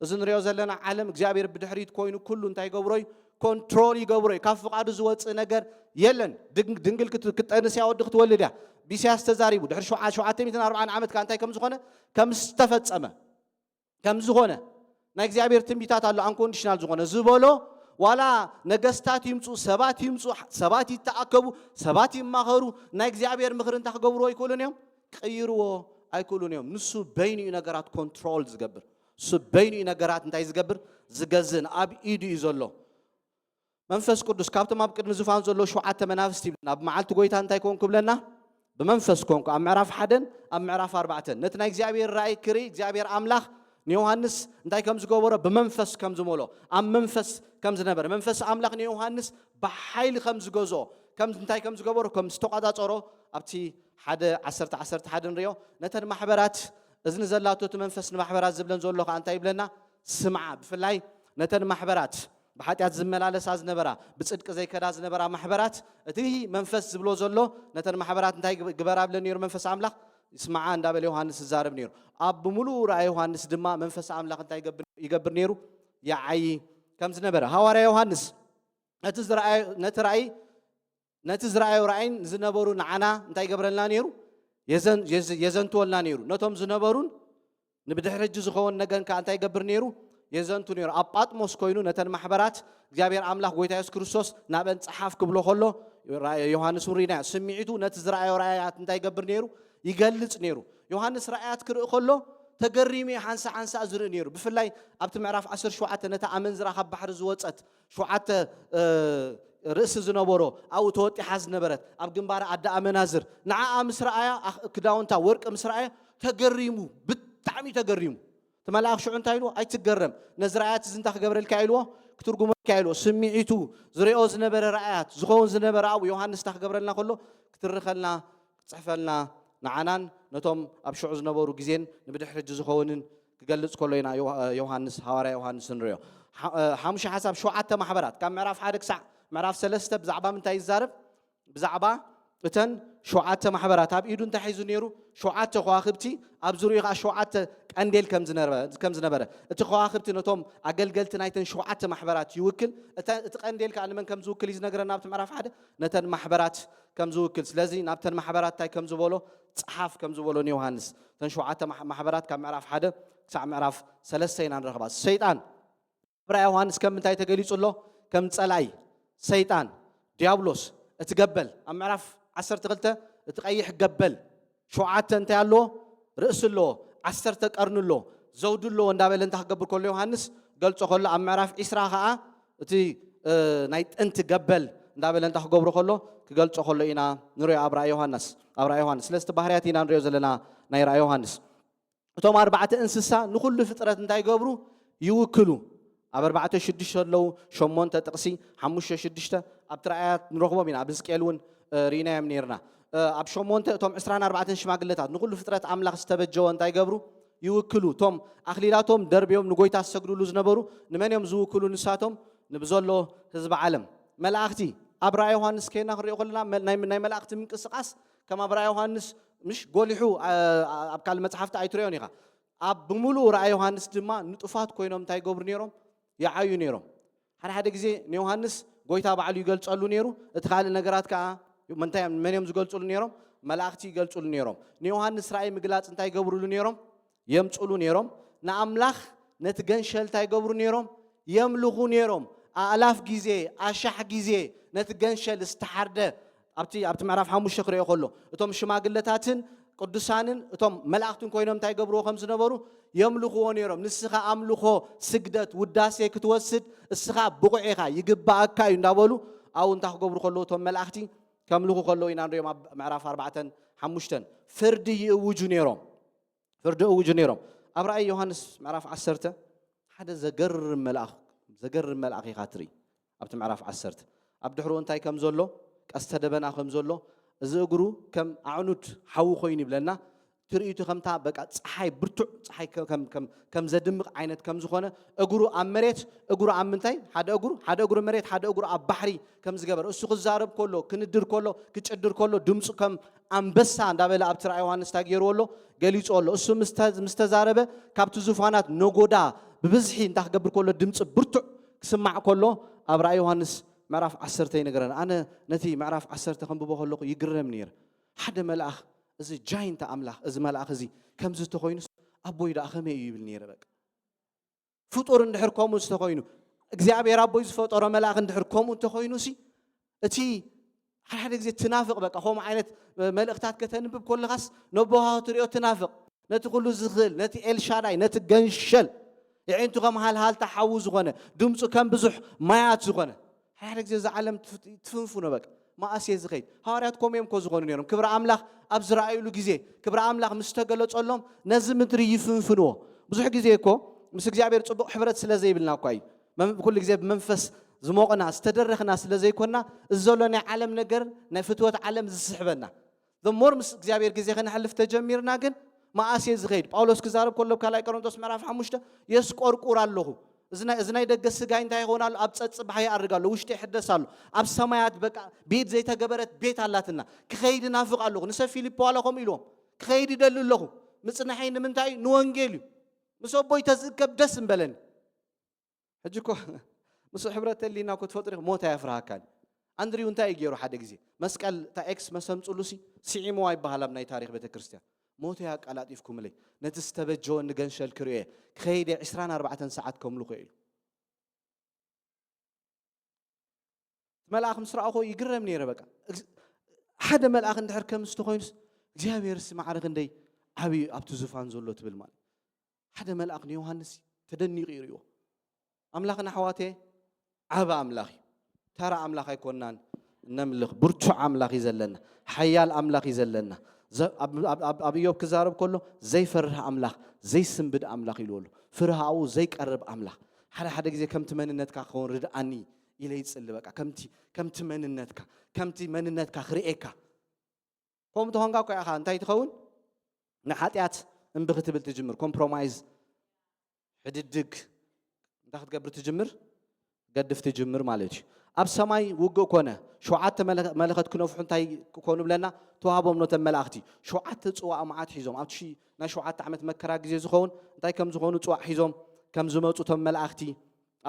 እዚ ንሪኦ ዘለና ዓለም እግዚኣብሔር ብድሕሪት ኮይኑ ኩሉ እንታይ ይገብሮ እዩ? ኮንትሮል ይገብሮ እዩ። ካብ ፍቓዱ ዝወጽእ ነገር የለን። ድን- ድንግል ክት- ክትጠንስ እያ ወዲ ክትወልድ እያ። ብኢሳያስ ተዛሪቡ ድሕሪ ሸውዓ- ሸውዓተ ሚእትን ኣርባዓን ዓመት ከኣ እንታይ ከም ዝኾነ ከም ዝተፈጸመ ከም ዝኾነ ናይ እግዚኣብሔር ትንቢታት ኣሎ። ኣንኮንዲሽናል ዝኾነ ዝበሎ ዋላ ነገስታት ይምፁ ሰባት ይምፁ ሰባት ይተኣከቡ ሰባት ይማኸሩ ናይ እግዚኣብሔር ምኽሪ እንታይ ክገብርዎ ኣይክእሉን እዮም ክቕይርዎ ኣይክእሉን እዮም። ንሱ በይኑ እዩ ነገራት ኮንትሮል ዝገብር። ንሱ በይኑ እዩ ነገራት እንታይ ዝገብር ዝገዝእን ኣብ ኢዱ እዩ ዘሎ። መንፈስ ቅዱስ ካብቶም ኣብ ቅድሚ ዝፋን ዘለዉ ሸውዓተ መናፍስቲ ይብለና። ኣብ መዓልቲ ጎይታ እንታይ ኮንኩ ይብለና? ብመንፈስ ኮንኩ። ኣብ ምዕራፍ ሓደን ኣብ ምዕራፍ ኣርባዕተን ነቲ ናይ እግዚኣብሔር ራእይ ክርኢ እግዚኣብሔር ኣምላኽ ንዮሃንስ እንታይ ከም ዝገበሮ ብመንፈስ ከም ዝመሎ ኣብ መንፈስ ከም ዝነበረ መንፈስ ኣምላኽ ንዮሃንስ ብሓይሊ ከም ዝገዝኦ ከም እንታይ ከም ዝገበሮ ከም ዝተቋጻጸሮ ኣብቲ ሓደ ዓሰርተ ዓሰርተ ሓደ ንሪኦ። ነተን ማሕበራት እዝኒ ዘላቶ እቲ መንፈስ ንማሕበራት ዝብለን ዘሎ ከዓ እንታይ ይብለና? ስምዓ። ብፍላይ ነተን ማሕበራት ብሓጢኣት ዝመላለሳ ዝነበራ ብፅድቂ ዘይከዳ ዝነበራ ማሕበራት እቲ መንፈስ ዝብሎ ዘሎ ነተን ማሕበራት እንታይ ግበራ ብለን ነይሩ መንፈስ ኣምላኽ? ስምዓ እንዳበለ ዮሃንስ ዝዛረብ ነይሩ። ኣብ ብምሉኡ ራእይ ዮሃንስ ድማ መንፈስ ኣምላኽ እንታይ ይገብር ነይሩ? ይዓዪ ከም ዝነበረ ሃዋርያ ዮሃንስ ነቲ ዝረኣዮ ነቲ ራእይ ነቲ ዝረኣዮ ራእይን ዝነበሩ ንዓና እንታይ ይገብረልና ነይሩ? የዘን- የዝ- የዘንትወልና ነይሩ። ነቶም ዝነበሩን ንብድሕሪ ሕጂ ዝኸውን ነገን ከኣ እንታይ ይገብር ነይሩ? የዘንቱ ነይሩ። ኣብ ጳጥሞስ ኮይኑ ነተን ማሕበራት እግዚኣብሔር ኣምላኽ ጎይታ የሱስ ክርስቶስ ናበን ጸሓፍ ክብሎ ከሎ ራ- ዮሃንስ እውን ርኢናዮ። ስምዒቱ ነቲ ዝረኣዮ ራእያት እንታይ ይገብር ነይሩ? ይገልጽ ነይሩ። ዮሃንስ ራእያት ክርኢ ከሎ ተገሪሙ እዩ ሓንሳ ሓንሳ ዝርኢ ነይሩ። ብፍላይ ኣብቲ ምዕራፍ ዓሰርተ ሸውዓተ ነታ ኣመንዝራ ካብ ባሕሪ ዝወጸት ሸውዓተ ርእሲ ዝነበሮ ኣብኡ ተወጢሓ ዝነበረት ኣብ ግንባራ ኣደ ኣመናዝር ንዓኣ ምስ ረኣያ ክዳውንታ ወርቂ ምስ ረኣያ ተገሪሙ ብጣዕሚ ተገሪሙ እቲ መልኣኽ ሽዑ እንታይ ኢልዎ ኣይትገረም ነዚ ረኣያት እዚ እንታይ ክገብረልካ ኢልዎ ክትርጉመልካ ኢልዎ ስምዒቱ ዝሪኦ ዝነበረ ረኣያት ዝኸውን ዝነበረ ኣብኡ ዮሃንስ እንታይ ክገብረልና ከሎ ክትርኸልና ክፅሕፈልና ንዓናን ነቶም ኣብ ሽዑ ዝነበሩ ግዜን ንብድሕሪ ሕጂ ዝኸውንን ክገልጽ ከሎ ኢና ዮሃንስ ሃዋርያ ዮሃንስ ንሪኦ። ሓሙሻይ ሓሳብ ሸውዓተ ማሕበራት ካብ ምዕራፍ ሓደ ክሳዕ ምዕራፍ ሰለስተ ብዛዕባ ምንታይ ይዛረብ? ብዛዕባ እተን ሸውዓተ ማሕበራት ኣብ ኢዱ እንታይ ሒዙ ነይሩ? ሸውዓተ ከዋኽብቲ ኣብ ዝርኡ ከዓ ሸውዓተ ቀንዴል ከም ዝነበረ እቲ ከዋኽብቲ ነቶም ኣገልገልቲ ናይተን ሸውዓተ ማሕበራት ይውክል። እቲ ቀንዴል ከዓ ንመን ከም ዝውክል እዩ ዝነግረና ኣብቲ ምዕራፍ ሓደ ነተን ማሕበራት ከም ዝውክል ስለዚ ናብተን ማሕበራት እንታይ ከም ዝበሎ ፀሓፍ ከም ዝበሎ ንዮሃንስ እተን ሸውዓተ ማሕበራት ካብ ምዕራፍ ሓደ ክሳዕ ምዕራፍ ሰለስተ ኢና ንረኽባ ሰይጣን ኣብ ራእይ ዮሃንስ ከም ምንታይ ተገሊጹ ኣሎ ከም ፀላኢ ሰይጣን ዲያብሎስ እቲ ገበል ኣብ ምዕራፍ ዓሰርተ ክልተ እቲ ቀይሕ ገበል ሸውዓተ እንታይ ኣለዎ ርእሲ ኣለዎ ዓሰርተ ቀርኒ ኣለዎ ዘውዲ ኣለዎ እንዳበለ እንታይ ክገብር ከሎ ዮሃንስ ገልጾ ከሎ ኣብ ምዕራፍ ዒስራ ከዓ እቲ ናይ ጥንቲ ገበል እንዳበለ እንታይ ክገብሮ ከሎ ክገልጾ ከሎ ኢና ንሪኦ ኣብ ራእይ ዮሃንስ ኣብ ራእይ ዮሃንስ ስለስቲ ባህርያት ኢና ንሪኦ ዘለና ናይ ራእይ ዮሃንስ እቶም ኣርባዕተ እንስሳ ንኹሉ ፍጥረት እንታይ ይገብሩ ይውክሉ ኣብ ኣርባዕተ ሽዱሽተ ኣለዉ ሸሞንተ ጥቕሲ ሓሙሽተ ሽዱሽተ ኣብቲ ራእያት ንረኽቦም ኢና ኣብ ህዝቅኤል እውን ርኢናዮም ነርና ኣብ ሸሞንተ እቶም ዕስራን ኣርባዕተን ሽማግለታት ንኹሉ ፍጥረት ኣምላኽ ዝተበጀወ እንታይ ይገብሩ ይውክሉ እቶም ኣኽሊላቶም ደርብዮም ንጎይታ ዝሰግድሉ ዝነበሩ ንመን እዮም ዝውክሉ ንሳቶም ንብዘሎ ህዝቢ ዓለም መላእኽቲ ኣብ ራእይ ዮሃንስ ከይና ክንሪኦ ከለና ናይ መላእኽቲ ምንቅስቃስ ከም ኣብ ራእይ ዮሃንስ ምሽ ጎሊሑ ኣብ ካልእ መጽሓፍቲ ኣይትሪኦን ኢኻ ኣብ ብምሉኡ ራእይ ዮሃንስ ድማ ንጡፋት ኮይኖም እንታይ ይገብሩ ነይሮም ይዓዩ ነይሮም ሓደ ሓደ ግዜ ንዮሃንስ ጎይታ ባዕሉ ይገልጸሉ ነይሩ። እቲ ካልእ ነገራት ከኣ ምንታይ እዮም፣ መን እዮም ዝገልጹሉ ነይሮም? መላእኽቲ ይገልጹሉ ነይሮም። ንዮሃንስ ራእይ ምግላጽ እንታይ ይገብሩሉ ነይሮም? የምጹሉ ነይሮም። ንኣምላኽ ነቲ ገንሸል እንታይ ይገብሩ ነይሮም? የምልኹ ነይሮም። ኣእላፍ ግዜ፣ ኣሻሕ ግዜ ነቲ ገንሸል ዝተሓርደ ኣብቲ ኣብቲ ምዕራፍ ሓሙሽተ ክርእዮ ከሎ እቶም ሽማግለታትን ቅዱሳንን እቶም መላእኽትን ኮይኖም እንታይ ገብርዎ ከም ዝነበሩ የምልኽዎ ነይሮም። ንስኻ ኣምልኾ፣ ስግደት፣ ውዳሴ ክትወስድ እስኻ ብቑዕ ኢኻ፣ ይግባኣካ እዩ እንዳበሉ ኣብኡ እንታይ ክገብሩ ከለዉ እቶም መላእኽቲ ከምልኹ ከለዉ ኢና ንሪኦም ኣብ ምዕራፍ ኣርባዕተን ሓሙሽተን ፍርዲ ይእውጁ ነይሮም። ፍርዲ እውጁ ነይሮም። ኣብ ራእይ ዮሃንስ ምዕራፍ ዓሰርተ ሓደ ዘገርም መልኣኽ ዘገርም መልኣኽ ኢኻ ትርኢ። ኣብቲ ምዕራፍ ዓሰርተ ኣብ ድሕሩ እንታይ ከም ዘሎ ቀስተ ደበና ከም ዘሎ እዚ እግሩ ከም ኣዕኑድ ሓዊ ኮይኑ ይብለና። ትርኢቱ ከምታ በቃ ፀሓይ ብርቱዕ ፀሓይ ከም ዘድምቕ ዓይነት ከም ዝኾነ እግሩ ኣብ መሬት እግሩ ኣብ ምንታይ ሓደ እግሩ ሓደ እግሩ መሬት ሓደ እግሩ ኣብ ባሕሪ ከም ዝገበር እሱ ክዛረብ ከሎ ክንድር ከሎ ክጭድር ከሎ ድምፁ ከም ኣንበሳ እንዳበለ ኣብቲ ራእይ ዮሃንስ እንታይ ገይርዎ ኣሎ ገሊፁ ኣሎ። እሱ ምስ ተዛረበ ካብቲ ዙፋናት ነጎዳ ብብዝሒ እንታይ ክገብር ከሎ ድምፂ ብርቱዕ ክስማዕ ከሎ ኣብ ራእይ ዮሃንስ ምዕራፍ ዓሰርተ ይነግረና። ኣነ ነቲ ምዕራፍ ዓሰርተ ከንብቦ ከለኹ ይግረም ነይረ። ሓደ መልኣኽ እዚ ጃይንት ኣምላኽ እዚ መልኣኽ እዚ ከምዚ ተኾይኑስ ኣቦይ ደኣ ከመይ እዩ ይብል ነይረ። በቃ ፍጡር እንድሕር ከምኡ ዝተኾይኑ እግዚኣብሔር ኣቦይ ዝፈጠሮ መልኣኽ እንድሕር ከምኡ እንተኾይኑ ሲ እቲ ሓደ ሓደ ግዜ ትናፍቕ በቃ ከምኡ ዓይነት መልእኽታት ከተንብብ ከለኻስ ነቦኻ ክትሪኦ ትናፍቕ ነቲ ኩሉ ዝኽእል ነቲ ኤልሻዳይ ነቲ ገንሸል የዒንቱ ከም ሃልሃልታ ሓዊ ዝኾነ ድምፁ ከም ብዙሕ ማያት ዝኾነ ሓደ ሓደ ግዜ እዛ ዓለም ትፍንፍኖ በቃ መኣስ እየ ዝኸይድ ሃዋርያት ከምኡ እዮም እኮ ዝኾኑ ነይሮም ክብሪ ኣምላኽ ኣብ ዝረኣዩሉ ግዜ ክብሪ ኣምላኽ ምስ ተገለጸሎም ነዚ ምድሪ ይፍንፍንዎ ብዙሕ ግዜ እኮ ምስ እግዚኣብሔር ፅቡቕ ሕብረት ስለ ዘይብልና እኳ እዩ ኩሉ ግዜ ብመንፈስ ዝሞቕና ዝተደረኽና ስለ ዘይኮና እዚ ዘሎ ናይ ዓለም ነገር ናይ ፍትወት ዓለም ዝስሕበና ሞር ምስ እግዚኣብሔር ግዜ ከነሕልፍ ተጀሚርና ግን መኣስ እየ ዝኸይድ ጳውሎስ ክዛረብ ከሎ ካልኣይ ቆሮንቶስ ምዕራፍ ሓሙሽተ የስቆርቁር ኣለኹ እዚ ናይ ደገ ስጋይ እንታይ ይኸውን ኣሎ ኣብ ፀፅ ባሕሪ ኣርግ ኣሎ ውሽጢ ይሕደስ ኣሎ ኣብ ሰማያት በቃ ብኢድ ዘይተገበረት ቤት ኣላትና ክኸይድ ናፍቕ ኣለኹ ንሰብ ፊልፖ ዋላ ከምኡ ኢልዎም ክኸይድ ይደሊ ኣለኹ ምፅናሐይ ንምንታይ እዩ ንወንጌል እዩ ምስ ኣቦይ ተዝእከብ ደስ እምበለኒ ሕጂ እኮ ምስ ሕብረት ተሊና እኮ ትፈጥሪ ሞት ኣየፍርሃካን ኣንድሪው እንታይ እዩ ገይሩ ሓደ ግዜ መስቀል እታ ኤክስ መሰምፅሉ ሲ ስዒምዋ ይበሃል ኣብ ናይ ታሪክ ቤተክርስትያን ሞት ኣቀላጢፍኩምለይ ነቲ ዝተበጀወኒ ገንሸል ክርእየ ክኸይደ ዕስራን ኣርባዕተን ሰዓት ከምልኾ ኢሉ መልኣኽ ምስ ረኣኹ ይግረም ነይረ በቃ ሓደ መልኣኽ እንድሕር ከም ዝተኮይኑስ እግዚኣብሔር ሲ ማዕረ ክንደይ ዓብዩ ኣብቲ ዙፋን ዘሎ ትብል ማለት ሓደ መልኣኽ ንዮሃንስ ተደኒቑ ይርእዎ ኣምላኽና ኣሕዋተየ ዓቢ ኣምላኽ እዩ። ተራ ኣምላኽ ኣይኮናን እነምልኽ። ብርቱዕ ኣምላኽ እዩ ዘለና። ሓያል ኣምላኽ እዩ ዘለና። ኣብ እዮብ ክዛረብ ከሎ ዘይፈርህ ኣምላኽ፣ ዘይስንብድ ኣምላኽ ኢልዎ ኣሎ። ፍርሃኡ ዘይቀርብ ኣምላኽ። ሓደ ሓደ ግዜ ከምቲ መንነትካ ክኸውን ርድኣኒ ኢለ ይጽሊ። በቃ ከምቲ ከምቲ መንነትካ ከምቲ መንነትካ ክርእየካ ከምኡ ተኾንካ እኮ ኢኻ እንታይ ትኸውን ንሓጢኣት እምቢ ክትብል ትጅምር ኮምፕሮማይዝ ሕድድግ እንታይ ክትገብር ትጅምር ገድፍ ትጅምር ማለት እዩ ኣብ ሰማይ ውግእ ኮነ ሸውዓተ መለኸት ክነፍሑ እንታይ ኮኑ ብለና ተዋህቦም ነቶም መላእኽቲ ሸውዓተ ፅዋእ መዓት ሒዞም ኣብቲ ናይ ሸውዓተ ዓመት መከራ ግዜ ዝኸውን እንታይ ከም ዝኾኑ ፅዋዕ ሒዞም ከም ዝመፁ እቶም መላእኽቲ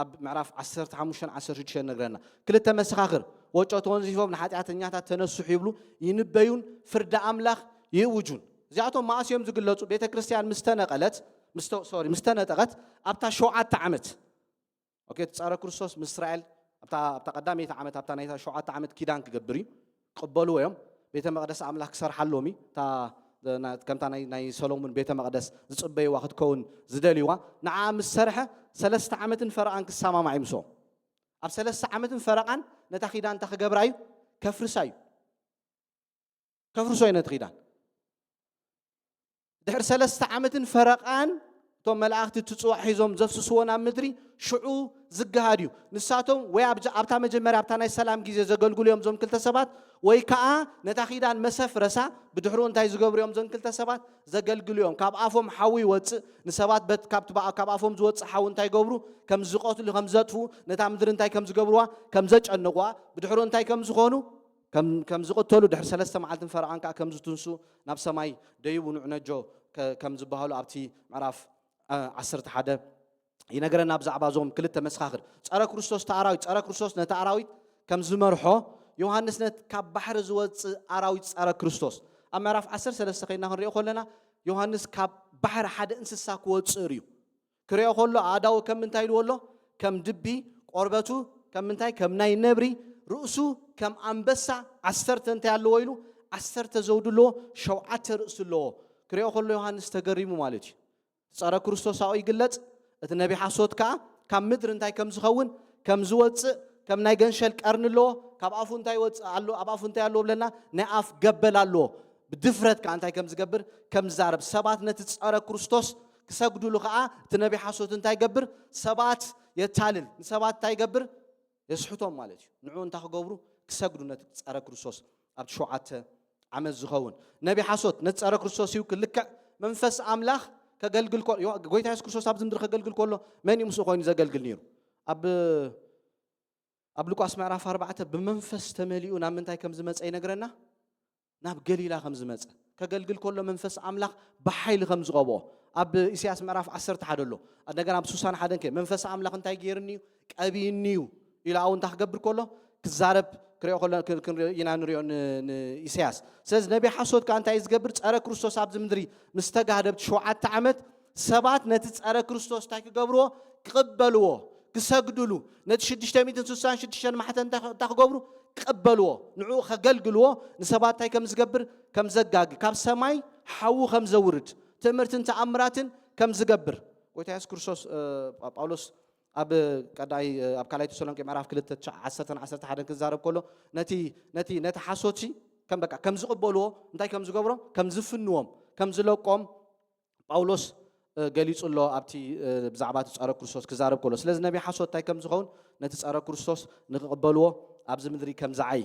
ኣብ ምዕራፍ ዓሰርተ ሓሙሽተ ዓሰርተ ሽዱሽተ ነግረና ክልተ መሰኻኽር ወጮ ተወንዚፎም ንሓጢኣተኛታት ተነስሑ ይብሉ ይንበዩን ፍርዲ ኣምላኽ ይእውጁን እዚኣቶም መኣስ እዮም ዝግለፁ ቤተ ክርስቲያን ምስተነቐለት ሶሪ ምስተነጠቐት ኣብታ ሸውዓተ ዓመት ኦኬ ትፃረ ክርስቶስ ምስ እስራኤል ኣብታ ቀዳመይቲ ዓመት ኣብታ ናይታ ሸውዓተ ዓመት ኪዳን ክገብር እዩ ክቕበልዎ እዮም ቤተ መቕደስ ኣምላኽ ክሰርሓሎም እዩ ከምታ ናይ ሰሎሙን ቤተ መቕደስ ዝፅበይዋ ክትከውን ዝደልይዋ ንዓ ምስ ሰርሐ ሰለስተ ዓመትን ፈረቓን ክሰማማዕ እዩ ምስኦም ኣብ ሰለስተ ዓመትን ፈረቓን ነታ ኪዳን እንታ ክገብራ እዩ ከፍርሳ እዩ ከፍርሶ እዩ ነቲ ኪዳን ድሕሪ ሰለስተ ዓመትን ፈረቓን እቶም መላእኽቲ እቲ ፅዋዕ ሒዞም ዘፍስስዎ ናብ ምድሪ ሽዑ ዝገሃድ እዩ ንሳቶም ወይ ኣብታ መጀመርያ ኣብታ ናይ ሰላም ግዜ ዘገልግሉ እዮም እዞም ክልተ ሰባት ወይ ከዓ ነታ ኪዳን መሰፍረሳ ብድሕሩ እንታይ ዝገብሩ እዮም እዞም ክልተ ሰባት ዘገልግሉ እዮም ካብ ኣፎም ሓዊ ይወፅእ ንሰባት በት ካብ ኣፎም ዝወፅእ ሓዊ እንታይ ገብሩ ከም ዝቐትሉ ከም ዘጥፉ ነታ ምድሪ እንታይ ከም ዝገብርዋ ከም ዘጨንቕዋ ብድሕሩ እንታይ ከም ዝኾኑ ከም ዝቕተሉ ድሕሪ ሰለስተ መዓልትን ፈረቓን ከዓ ከም ዝትንሱ ናብ ሰማይ ደይቡ ንዑ ነጆ ከም ዝበሃሉ ኣብቲ ምዕራፍ ዓሰርተ ሓደ ይነግረና ብዛዕባ እዞም ክልተ መሰኻኽር። ጸረ ክርስቶስ፣ እቲ ኣራዊት፣ ጸረ ክርስቶስ ነቲ ኣራዊት ከም ዝመርሖ፣ ዮሃንስ ነቲ ካብ ባሕሪ ዝወጽእ ኣራዊት ጸረ ክርስቶስ፣ ኣብ ምዕራፍ ዓሰርተ ሰለስተ ከይና ክንሪኦ ከለና፣ ዮሃንስ ካብ ባሕሪ ሓደ እንስሳ ክወጽእ ርእዩ። ክሪኦ ከሎ ኣእዳዉ ከም ምንታይ ኢልዎ ኣሎ? ከም ድቢ፣ ቆርበቱ ከም ምንታይ? ከም ናይ ነብሪ፣ ርእሱ ከም ኣንበሳ፣ ዓሰርተ እንታይ ኣለዎ ኢሉ? ዓሰርተ ዘውዲ ኣለዎ፣ ሸውዓተ ርእሲ ኣለዎ። ክሪኦ ከሎ ዮሃንስ ተገሪሙ ማለት እዩ። ጸረ ክርስቶስ ኣብኡ ይግለጽ። እቲ ነቢ ሓሶት ከኣ ካብ ምድሪ እንታይ ከም ዝኸውን፣ ከም ዝወጽእ፣ ከም ናይ ገንሸል ቀርኒ ኣለዎ። ካብ ኣፉ እንታይ ይወጽእ ኣሎ? ኣብ ኣፉ እንታይ ኣለዎ ብለና? ናይ ኣፍ ገበል ኣለዎ። ብድፍረት ከኣ እንታይ ከም ዝገብር፣ ከም ዝዛረብ፣ ሰባት ነቲ ጸረ ክርስቶስ ክሰግዱሉ ከኣ እቲ ነቢ ሓሶት እንታይ ይገብር? ሰባት የታልል። ንሰባት እንታይ ይገብር? የስሕቶም ማለት እዩ። ንዕኡ እንታይ ክገብሩ? ክሰግዱ ነቲ ጸረ ክርስቶስ ኣብቲ ሸውዓተ ዓመት ዝኸውን ነቢ ሓሶት ነቲ ጸረ ክርስቶስ እዩ። ክልክዕ መንፈስ ኣምላኽ ከገልግል ከሎ፣ ዮ-፣ ጎይታ የሱስ ክርስቶስ ኣብዚ ምድሪ ከገልግል ከሎ መን እዩ ምስኡ ኮይኑ ዘገልግል ነይሩ? ኣብ ኣብ ሉቃስ ምዕራፍ ኣርባዕተ ብመንፈስ ተመሊኡ ናብ ምንታይ ከም ዝመጸ ይነግረና? ናብ ገሊላ ከም ዝመጸ። ከገልግል ከሎ መንፈስ ኣምላኽ ብሓይሊ ከም ዝቐብኦ ኣብ ኢሳያስ ምዕራፍ ዓሰርተ ሓደ ኣሎ። እንደገና ኣብ ሱሳን ሓደን ከ መንፈስ ኣምላኽ እንታይ ገይርኒ እዩ? ቀቢኒ እዩ ኢሉ ኣብኡ እንታይ ክገብር ከሎ? ክዛረብ ክሪኦ ከሎ ክ-፣ ክንሪኦ ኢና ንሪኦ ን-፣ ንኢሳያስ። ስለዚ ነቢ ሓሶት ከኣ እንታይ እዩ ዝገብር? ጸረ ክርስቶስ ኣብዚ ምድሪ ምስ ተጋህደ ኣብቲ ሸውዓተ ዓመት ሰባት ነቲ ጸረ ክርስቶስ እንታይ ክገብርዎ? ክቕበልዎ፣ ክሰግድሉ፣ ነቲ ሽዱሽተ ሚእትን ስሳን ሽዱሽተን ማሕተም እንታይ እንታይ ክገብሩ? ክቕበልዎ፣ ንዕኡ ከገልግልዎ፣ ንሰባት እንታይ ከም ዝገብር? ከም ዘጋጊ፣ ካብ ሰማይ ሓዊ ከም ዘውርድ፣ ትእምርትን ተኣምራትን ከም ዝገብር። ጎይታ የሱስ ክርስቶስ፣ እ፣ ጳ-፣ ጳውሎስ ኣብ ቀዳይ፣ እ፣ ኣብ ካልኣይ ተሰሎንቄ ምዕራፍ ክልተ፣ ትሽዓ፣ ዓሰርተን ዓሰርተ ሓደን ክዛረብ ከሎ፣ ነቲ፣ ነቲ፣ ነቲ ሓሶትሲ ከም በቃ ከም ዝቕበልዎ፣ እንታይ ከም ዝገብሮም? ከም ዝፍንዎም፣ ከም ዝለቆም፣ ጳውሎስ፣ እ፣ ገሊጹ ኣሎ ኣብቲ፣ እ፣ ብዛዕባ እቲ ጸረ ክርስቶስ ክዛረብ ከሎ። ስለዚ ነቢ ሓሶት እንታይ ከም ዝኸውን ነቲ ጸረ ክርስቶስ ንክቕበልዎ ኣብዚ ምድሪ ከም ዝዓዪ።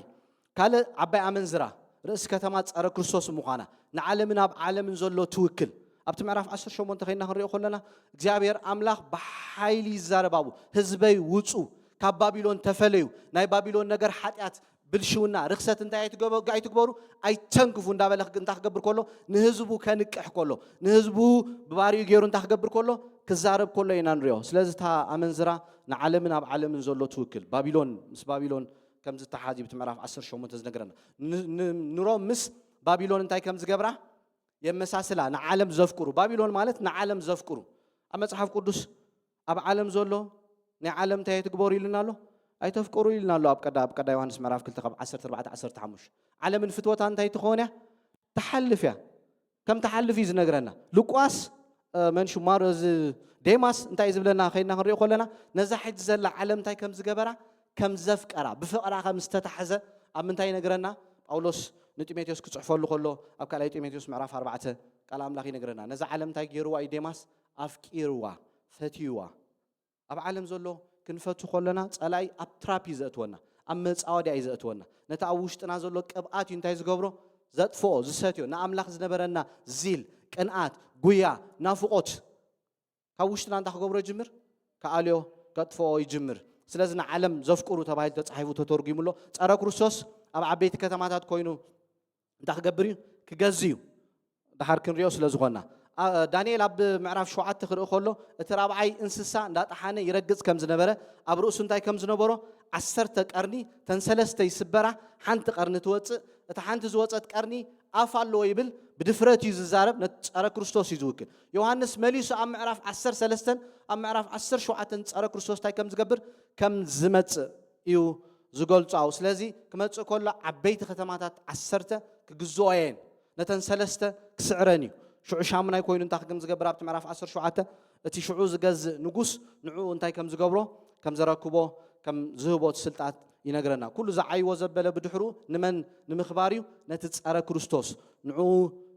ካልእ ዓባይ ኣመንዝራ ርእሲ ከተማ ጸረ ክርስቶስ ምዃና፣ ንዓለምን ኣብ ዓለምን ዘሎ ትውክል። ኣብቲ ምዕራፍ ዓሰርተ ሸሞንተ ከይና ክንሪኦ ከለና እግዚኣብሔር ኣምላኽ ብሓይሊ ይዛረብ ኣብኡ፣ ህዝበይ ውጹ፣ ካብ ባቢሎን ተፈለዩ፣ ናይ ባቢሎን ነገር ሓጢኣት ብልሽውና፣ ርኽሰት እንታይ ኣይትገበ-፣ ኣይትግበሩ፣ ኣይተንክፉ እንዳበለ ክግ-፣ እንታይ ክገብር ከሎ? ንህዝቡ ከንቅሕ ከሎ፣ ንህዝቡ ብባሪኡ ገይሩ እንታይ ክገብር ከሎ? ክዛረብ ከሎ ኢና ንሪኦ። ስለዚ እታ ኣመንዝራ ንዓለምን ኣብ ዓለምን ዘሎ ትውክል። ባቢሎን፣ ምስ ባቢሎን ከም ዝተሓዝ እዩ እቲ ምዕራፍ ዓሰርተ ሸሞንተ ዝነግረና። ን-፣ ን-፣ ንሮም ምስ ባቢሎን እንታይ ከም ዝገብራ የመሳስላ። ንዓለም ዘፍቅሩ። ባቢሎን ማለት ንዓለም ዘፍቅሩ። ኣብ መጽሓፍ ቅዱስ ኣብ ዓለም ዘሎ ናይ ዓለም እንታይ ኣይትግበሩ ኢሉና ኣሎ? ኣይተፍቅሩ ኢሉና ኣሎ። ኣብ ቀዳ-፣ ኣብ ቀዳ ዮሃንስ ምዕራፍ ክልተ ካብ ዓሰርተ ኣርባዕተ ዓሰርተ ሓሙሽተ። ዓለምን ፍትወታ እንታይ ትኸውን እያ? ትሓልፍ እያ። ከም ትሓልፍ እዩ ዝነግረና። ሉቃስ፣ እ፣ መን ሽሙ ማር-፣ እዚ ዴማስ እንታይ እዩ ዝብለና ከይድና ክንሪኦ ከለና፣ ነዛ ሕጂ ዘላ ዓለም እንታይ ከም ዝገበራ፣ ከም ዘፍቀራ፣ ብፍቕራ ከም ዝተታሕዘ ኣብ ምንታይ ይነግረና? ጳውሎስ ንጢሞቴዎስ ክጽሕፈሉ ከሎ ኣብ ካልኣይ ጢሞቴዎስ ምዕራፍ ኣርባዕተ ቃል ኣምላኽ ይነግረና። ነዛ ዓለም እንታይ ገይርዋ እዩ ዴማስ? ኣፍቂርዋ፣ ፈትይዋ። ኣብ ዓለም ዘሎ ክንፈቱ ከለና ጸላኢ ኣብ ትራፕ እዩ ዘእትወና፣ ኣብ መጻወድያ እዩ ዘእትወና። ነቲ ኣብ ውሽጥና ዘሎ ቅብኣት እዩ እንታይ ዝገብሮ? ዘጥፍኦ፣ ዝሰትዮ። ንኣምላኽ ዝነበረና ዚል፣ ቅንኣት፣ ጉያ፣ ናፍቖት ካብ ውሽጥና እንታይ ክገብሮ ይጅምር? ክኣልዮ፣ ከጥፍኦ ይጅምር። ስለዚ ንዓለም ዘፍቅሩ ተባሂሉ ተጻሒፉ ተተርጒሙ ኣሎ። ጸረ ክርስቶስ ኣብ ዓበይቲ ከተማታት ኮይኑ እንታይ ክገብር እዩ? ክገዝእ እዩ። ደሓር ክንሪኦ ስለ ዝኾንና። ኣ-፣ ዳንኤል ኣብ ምዕራፍ ሸውዓተ ክርኢ ከሎ፣ እቲ ራብዓይ እንስሳ እንዳጠሓነ ይረግጽ ከም ዝነበረ፣ ኣብ ርእሱ እንታይ ከም ዝነበሮ፣ ዓሰርተ ቀርኒ፣ ተን ሰለስተ ይስበራ፣ ሓንቲ ቀርኒ ትወጽእ፣ እታ ሓንቲ ዝወጸት ቀርኒ ኣፍ ኣለዎ ይብል፣ ብድፍረት እዩ ዝዛረብ፣ ነቲ ጸረ ክርስቶስ እዩ ዝውክል። ዮሃንስ መሊሱ ኣብ ምዕራፍ ዓሰርተ ሰለስተን ኣብ ምዕራፍ ዓሰርተ ሸውዓተን ጸረ ክርስቶስ እንታይ ከም ዝገብር፣ ከም ዝመጽእ እዩ ዝገልጾ ኣብኡ። ስለዚ ክመጽእ ከሎ ዓበይቲ ከተማታት ዓሰርተ ክግዝኦ እየን፣ ነተን ሰለስተ ክስዕረን እዩ። ሽዑ ሻሙናይ ኮይኑ እንታይ ከም ዝገብር ኣብቲ ምዕራፍ ዓሰርተ ሸውዓተ እቲ ሽዑ ዝገዝእ ንጉስ ንዕኡ እንታይ ከም ዝገብሮ፣ ከም ዘረክቦ፣ ከም ዝህቦ እቲ ስልጣት ይነግረና። ኩሉ ዝዓይዎ ዘበለ ብድሕሩ ንመን ንምኽባር እዩ? ነቲ ጸረ ክርስቶስ። ንዕኡ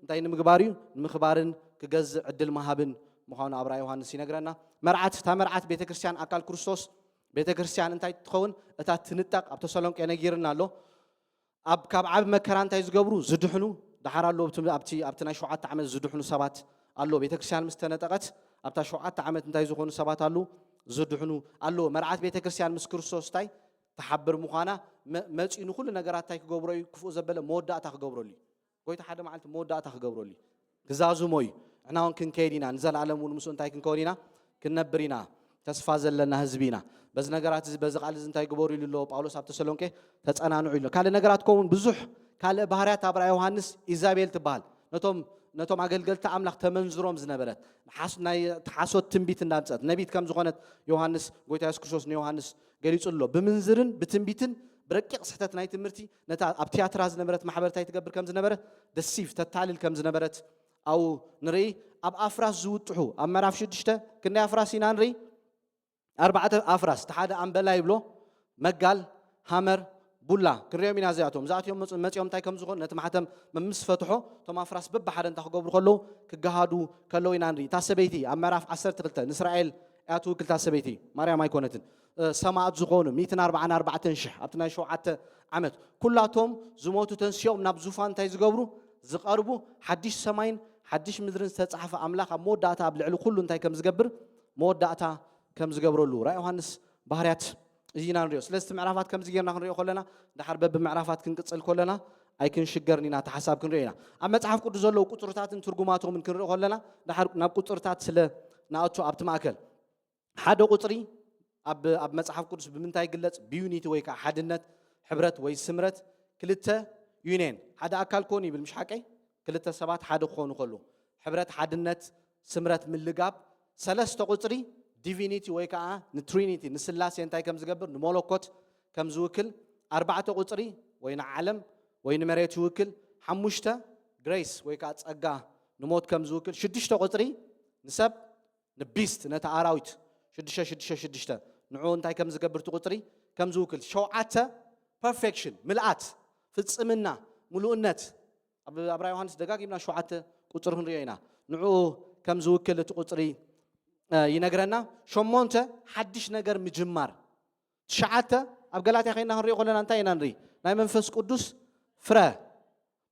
እንታይ ንምግባር እዩ? ንምኽባርን ክገዝእ ዕድል ምሃብን ምዃኑ ኣብ ራእይ ዮሃንስ ይነግረና። መርዓት፣ እታ መርዓት ቤተ ክርስቲያን ኣካል ክርስቶስ፣ ቤተ ክርስቲያን እንታይ ትኸውን? እታ ትንጠቕ፣ ኣብ ተሰሎንቄ ነጊርና ኣሎ። ኣብ፣ ካብ ዓቢ መከራ እንታይ ዝገብሩ? ዝድሕኑ። ደሓር ኣለዉ፣ ኣብቲ፣ ኣብቲ፣ ኣብቲ ናይ ሸውዓተ ዓመት ዝድሕኑ ሰባት ኣለዉ። ቤተ ክርስቲያን ምስ ተነጠቐት፣ ኣብታ ሸውዓተ ዓመት እንታይ ዝኾኑ ሰባት ኣለዉ? ዝድሕኑ ኣለዉ። መርዓት ቤተ ክርስቲያን ምስ ክርስቶስ እንታይ ትሓብር ምዃና፣ መ-፣ መጺኡ ንኹሉ ነገራት እንታይ ክገብሮ እዩ? ክፉእ ዘበለ መወዳእታ ክገብረሉ እዩ። ጎይታ ሓደ መዓልቲ መወዳእታ ክገብረሉ እዩ። ክዛዝሞ እዩ። ንሕና እውን ክንከይድ ኢና። ንዘለኣለም እውን ምስኡ እንታይ ክንከውን ኢና? ክንነብር ኢና። እቲ ተስፋ ዘለና ህዝቢ ኢና። በዚ ነገራት እዚ፣ በዚ ቃል እዚ እንታይ ግበሩ ኢሉ ኣሎ ጳውሎስ ኣብ ተሰሎንቄ? ተጸናንዑ ኢሉ ኣሎ። ካልእ ነገራት ከምኡውን ብዙሕ ካልእ ባህርያት ኣብ ራእይ ዮሃንስ ኢዛቤል ትበሃል። ነቶም ነቶም ኣገልገልቲ ኣምላኽ ተመንዝሮም ዝነበረት፣ ሓስ- ናይ እቲ ሓሶት ትንቢት እንዳምጸት ነቢት ከም ዝኾነት ዮሃንስ፣ ጎይታ የሱስ ክርስቶስ ንዮሃንስ ገሊጹ ኣሎ። ብምንዝርን ብትንቢትን ብረቂቕ ስሕተት ናይ ትምህርቲ ነታ ኣብ ትያትራ ዝነበረት ማሕበር እንታይ ትገብር ከም ዝነበረት፣ ደሲቭ ተታልል ከም ዝነበረት ኣብኡ ንርኢ። ኣብ ኣፍራስ ዝውጥሑ ኣብ ምዕራፍ ሽዱሽተ ክንደይ ኣፍራስ ኢና ንርኢ? ኣርባዕተ ኣፍራስ፣ እቲ ሓደ ኣምበላ ይብሎ፣ መጋል፣ ሃመር፣ ቡላ ክንሪኦም ኢና። እዚኣቶም እዚኣቶም መጽ- መጺኦም እንታይ ከም ዝኾኑ ነቲ ማሕተም ምስ ፈትሖ እቶም ኣፍራስ በብሓደ እንታይ ክገብሩ ከለዉ፣ ክገሃዱ ከለዉ ኢና ንርኢ። እታ ሰበይቲ ኣብ ምዕራፍ ዓሰርተ ክልተ ንእስራኤል እያ ትውክል። እታ ሰበይቲ ማርያም ኣይኮነትን። እ፣ ሰማእት ዝኾኑ ሚእትን ኣርባዓን ኣርባዕተን ሽሕ ኣብቲ ናይ ሸውዓተ ዓመት ኩላቶም ዝሞቱ ተንሲኦም ናብ ዙፋን እንታይ ዝገብሩ? ዝቐርቡ። ሓድሽ ሰማይን ሓድሽ ምድርን ዝተጻሕፈ ኣምላኽ ኣብ መወዳእታ ኣብ ልዕሊ ኩሉ እንታይ ከም ዝገብር፣ መወዳእታ ከም ዝገብረሉ ራእይ ዮሃንስ ባህርያት እዚ ኢና ንሪኦ። ስለዚ እቲ ምዕራፋት ከምዚ ጌርና ክንሪኦ ከለና፣ ድሓር በብምዕራፋት ክንቅጽል ከለና ኣይክንሽገርን ኢና፣ እቲ ሓሳብ ክንሪኦ ኢና። ኣብ መጽሓፍ ቅዱስ ዘለዉ ቁጽርታትን ትርጉማቶምን ክንሪኦ ከለና፣ ድሓር ናብ ቁጽርታት ስለ ንኣቱ ኣብቲ ማእከል ሓደ ቁጽሪ ኣብ ኣብ መጽሓፍ ቅዱስ ብምንታይ ይግለጽ? ብዩኒቲ ወይ ከኣ ሓድነት፣ ሕብረት ወይ ስምረት። ክልተ ዩኒየን፣ ሓደ ኣካል ኮኑ ይብል፣ ምሽ ሓቀይ? ክልተ ሰባት ሓደ ክኾኑ ከለዉ፣ ሕብረት፣ ሓድነት፣ ስምረት፣ ምልጋብ። ሰለስተ ቁጽሪ ዲቪኒቲ ወይ ከኣ ንትሪኒቲ፣ ንስላሴ እንታይ ከም ዝገብር፣ ንመለኮት ከም ዝውክል። ኣርባዕተ ቁጽሪ ወይ ንዓለም ወይ ንመሬት ይውክል። ሓሙሽተ ግሬስ ወይ ከኣ ጸጋ ንሞት ከም ዝውክል። ሽዱሽተ ቁጽሪ ንሰብ፣ ንቢስት፣ ነቲ ኣራዊት። ሽዱሽተ ሽዱሽተ ሽዱሽተ ንዕኡ እንታይ ከም ዝገብር፣ እቲ ቁጽሪ ከም ዝውክል። ሸውዓተ ፐርፌክሽን፣ ምልኣት፣ ፍጽምና፣ ምሉእነት። ኣብ ኣብ ራእይ ዮሃንስ ደጋጊምና ሸውዓተ ቁጽሪ ክንሪኦ ኢና። ንዕኡ ከም ዝውክል እቲ ቁጽሪ እ፣ ይነግረና። ሸሞንተ ሓድሽ ነገር ምጅማር። ትሽዓተ ኣብ ገላትያ ከይና ክንሪኦ ከለና እንታይ ኢና ንርኢ? ናይ መንፈስ ቅዱስ ፍረ።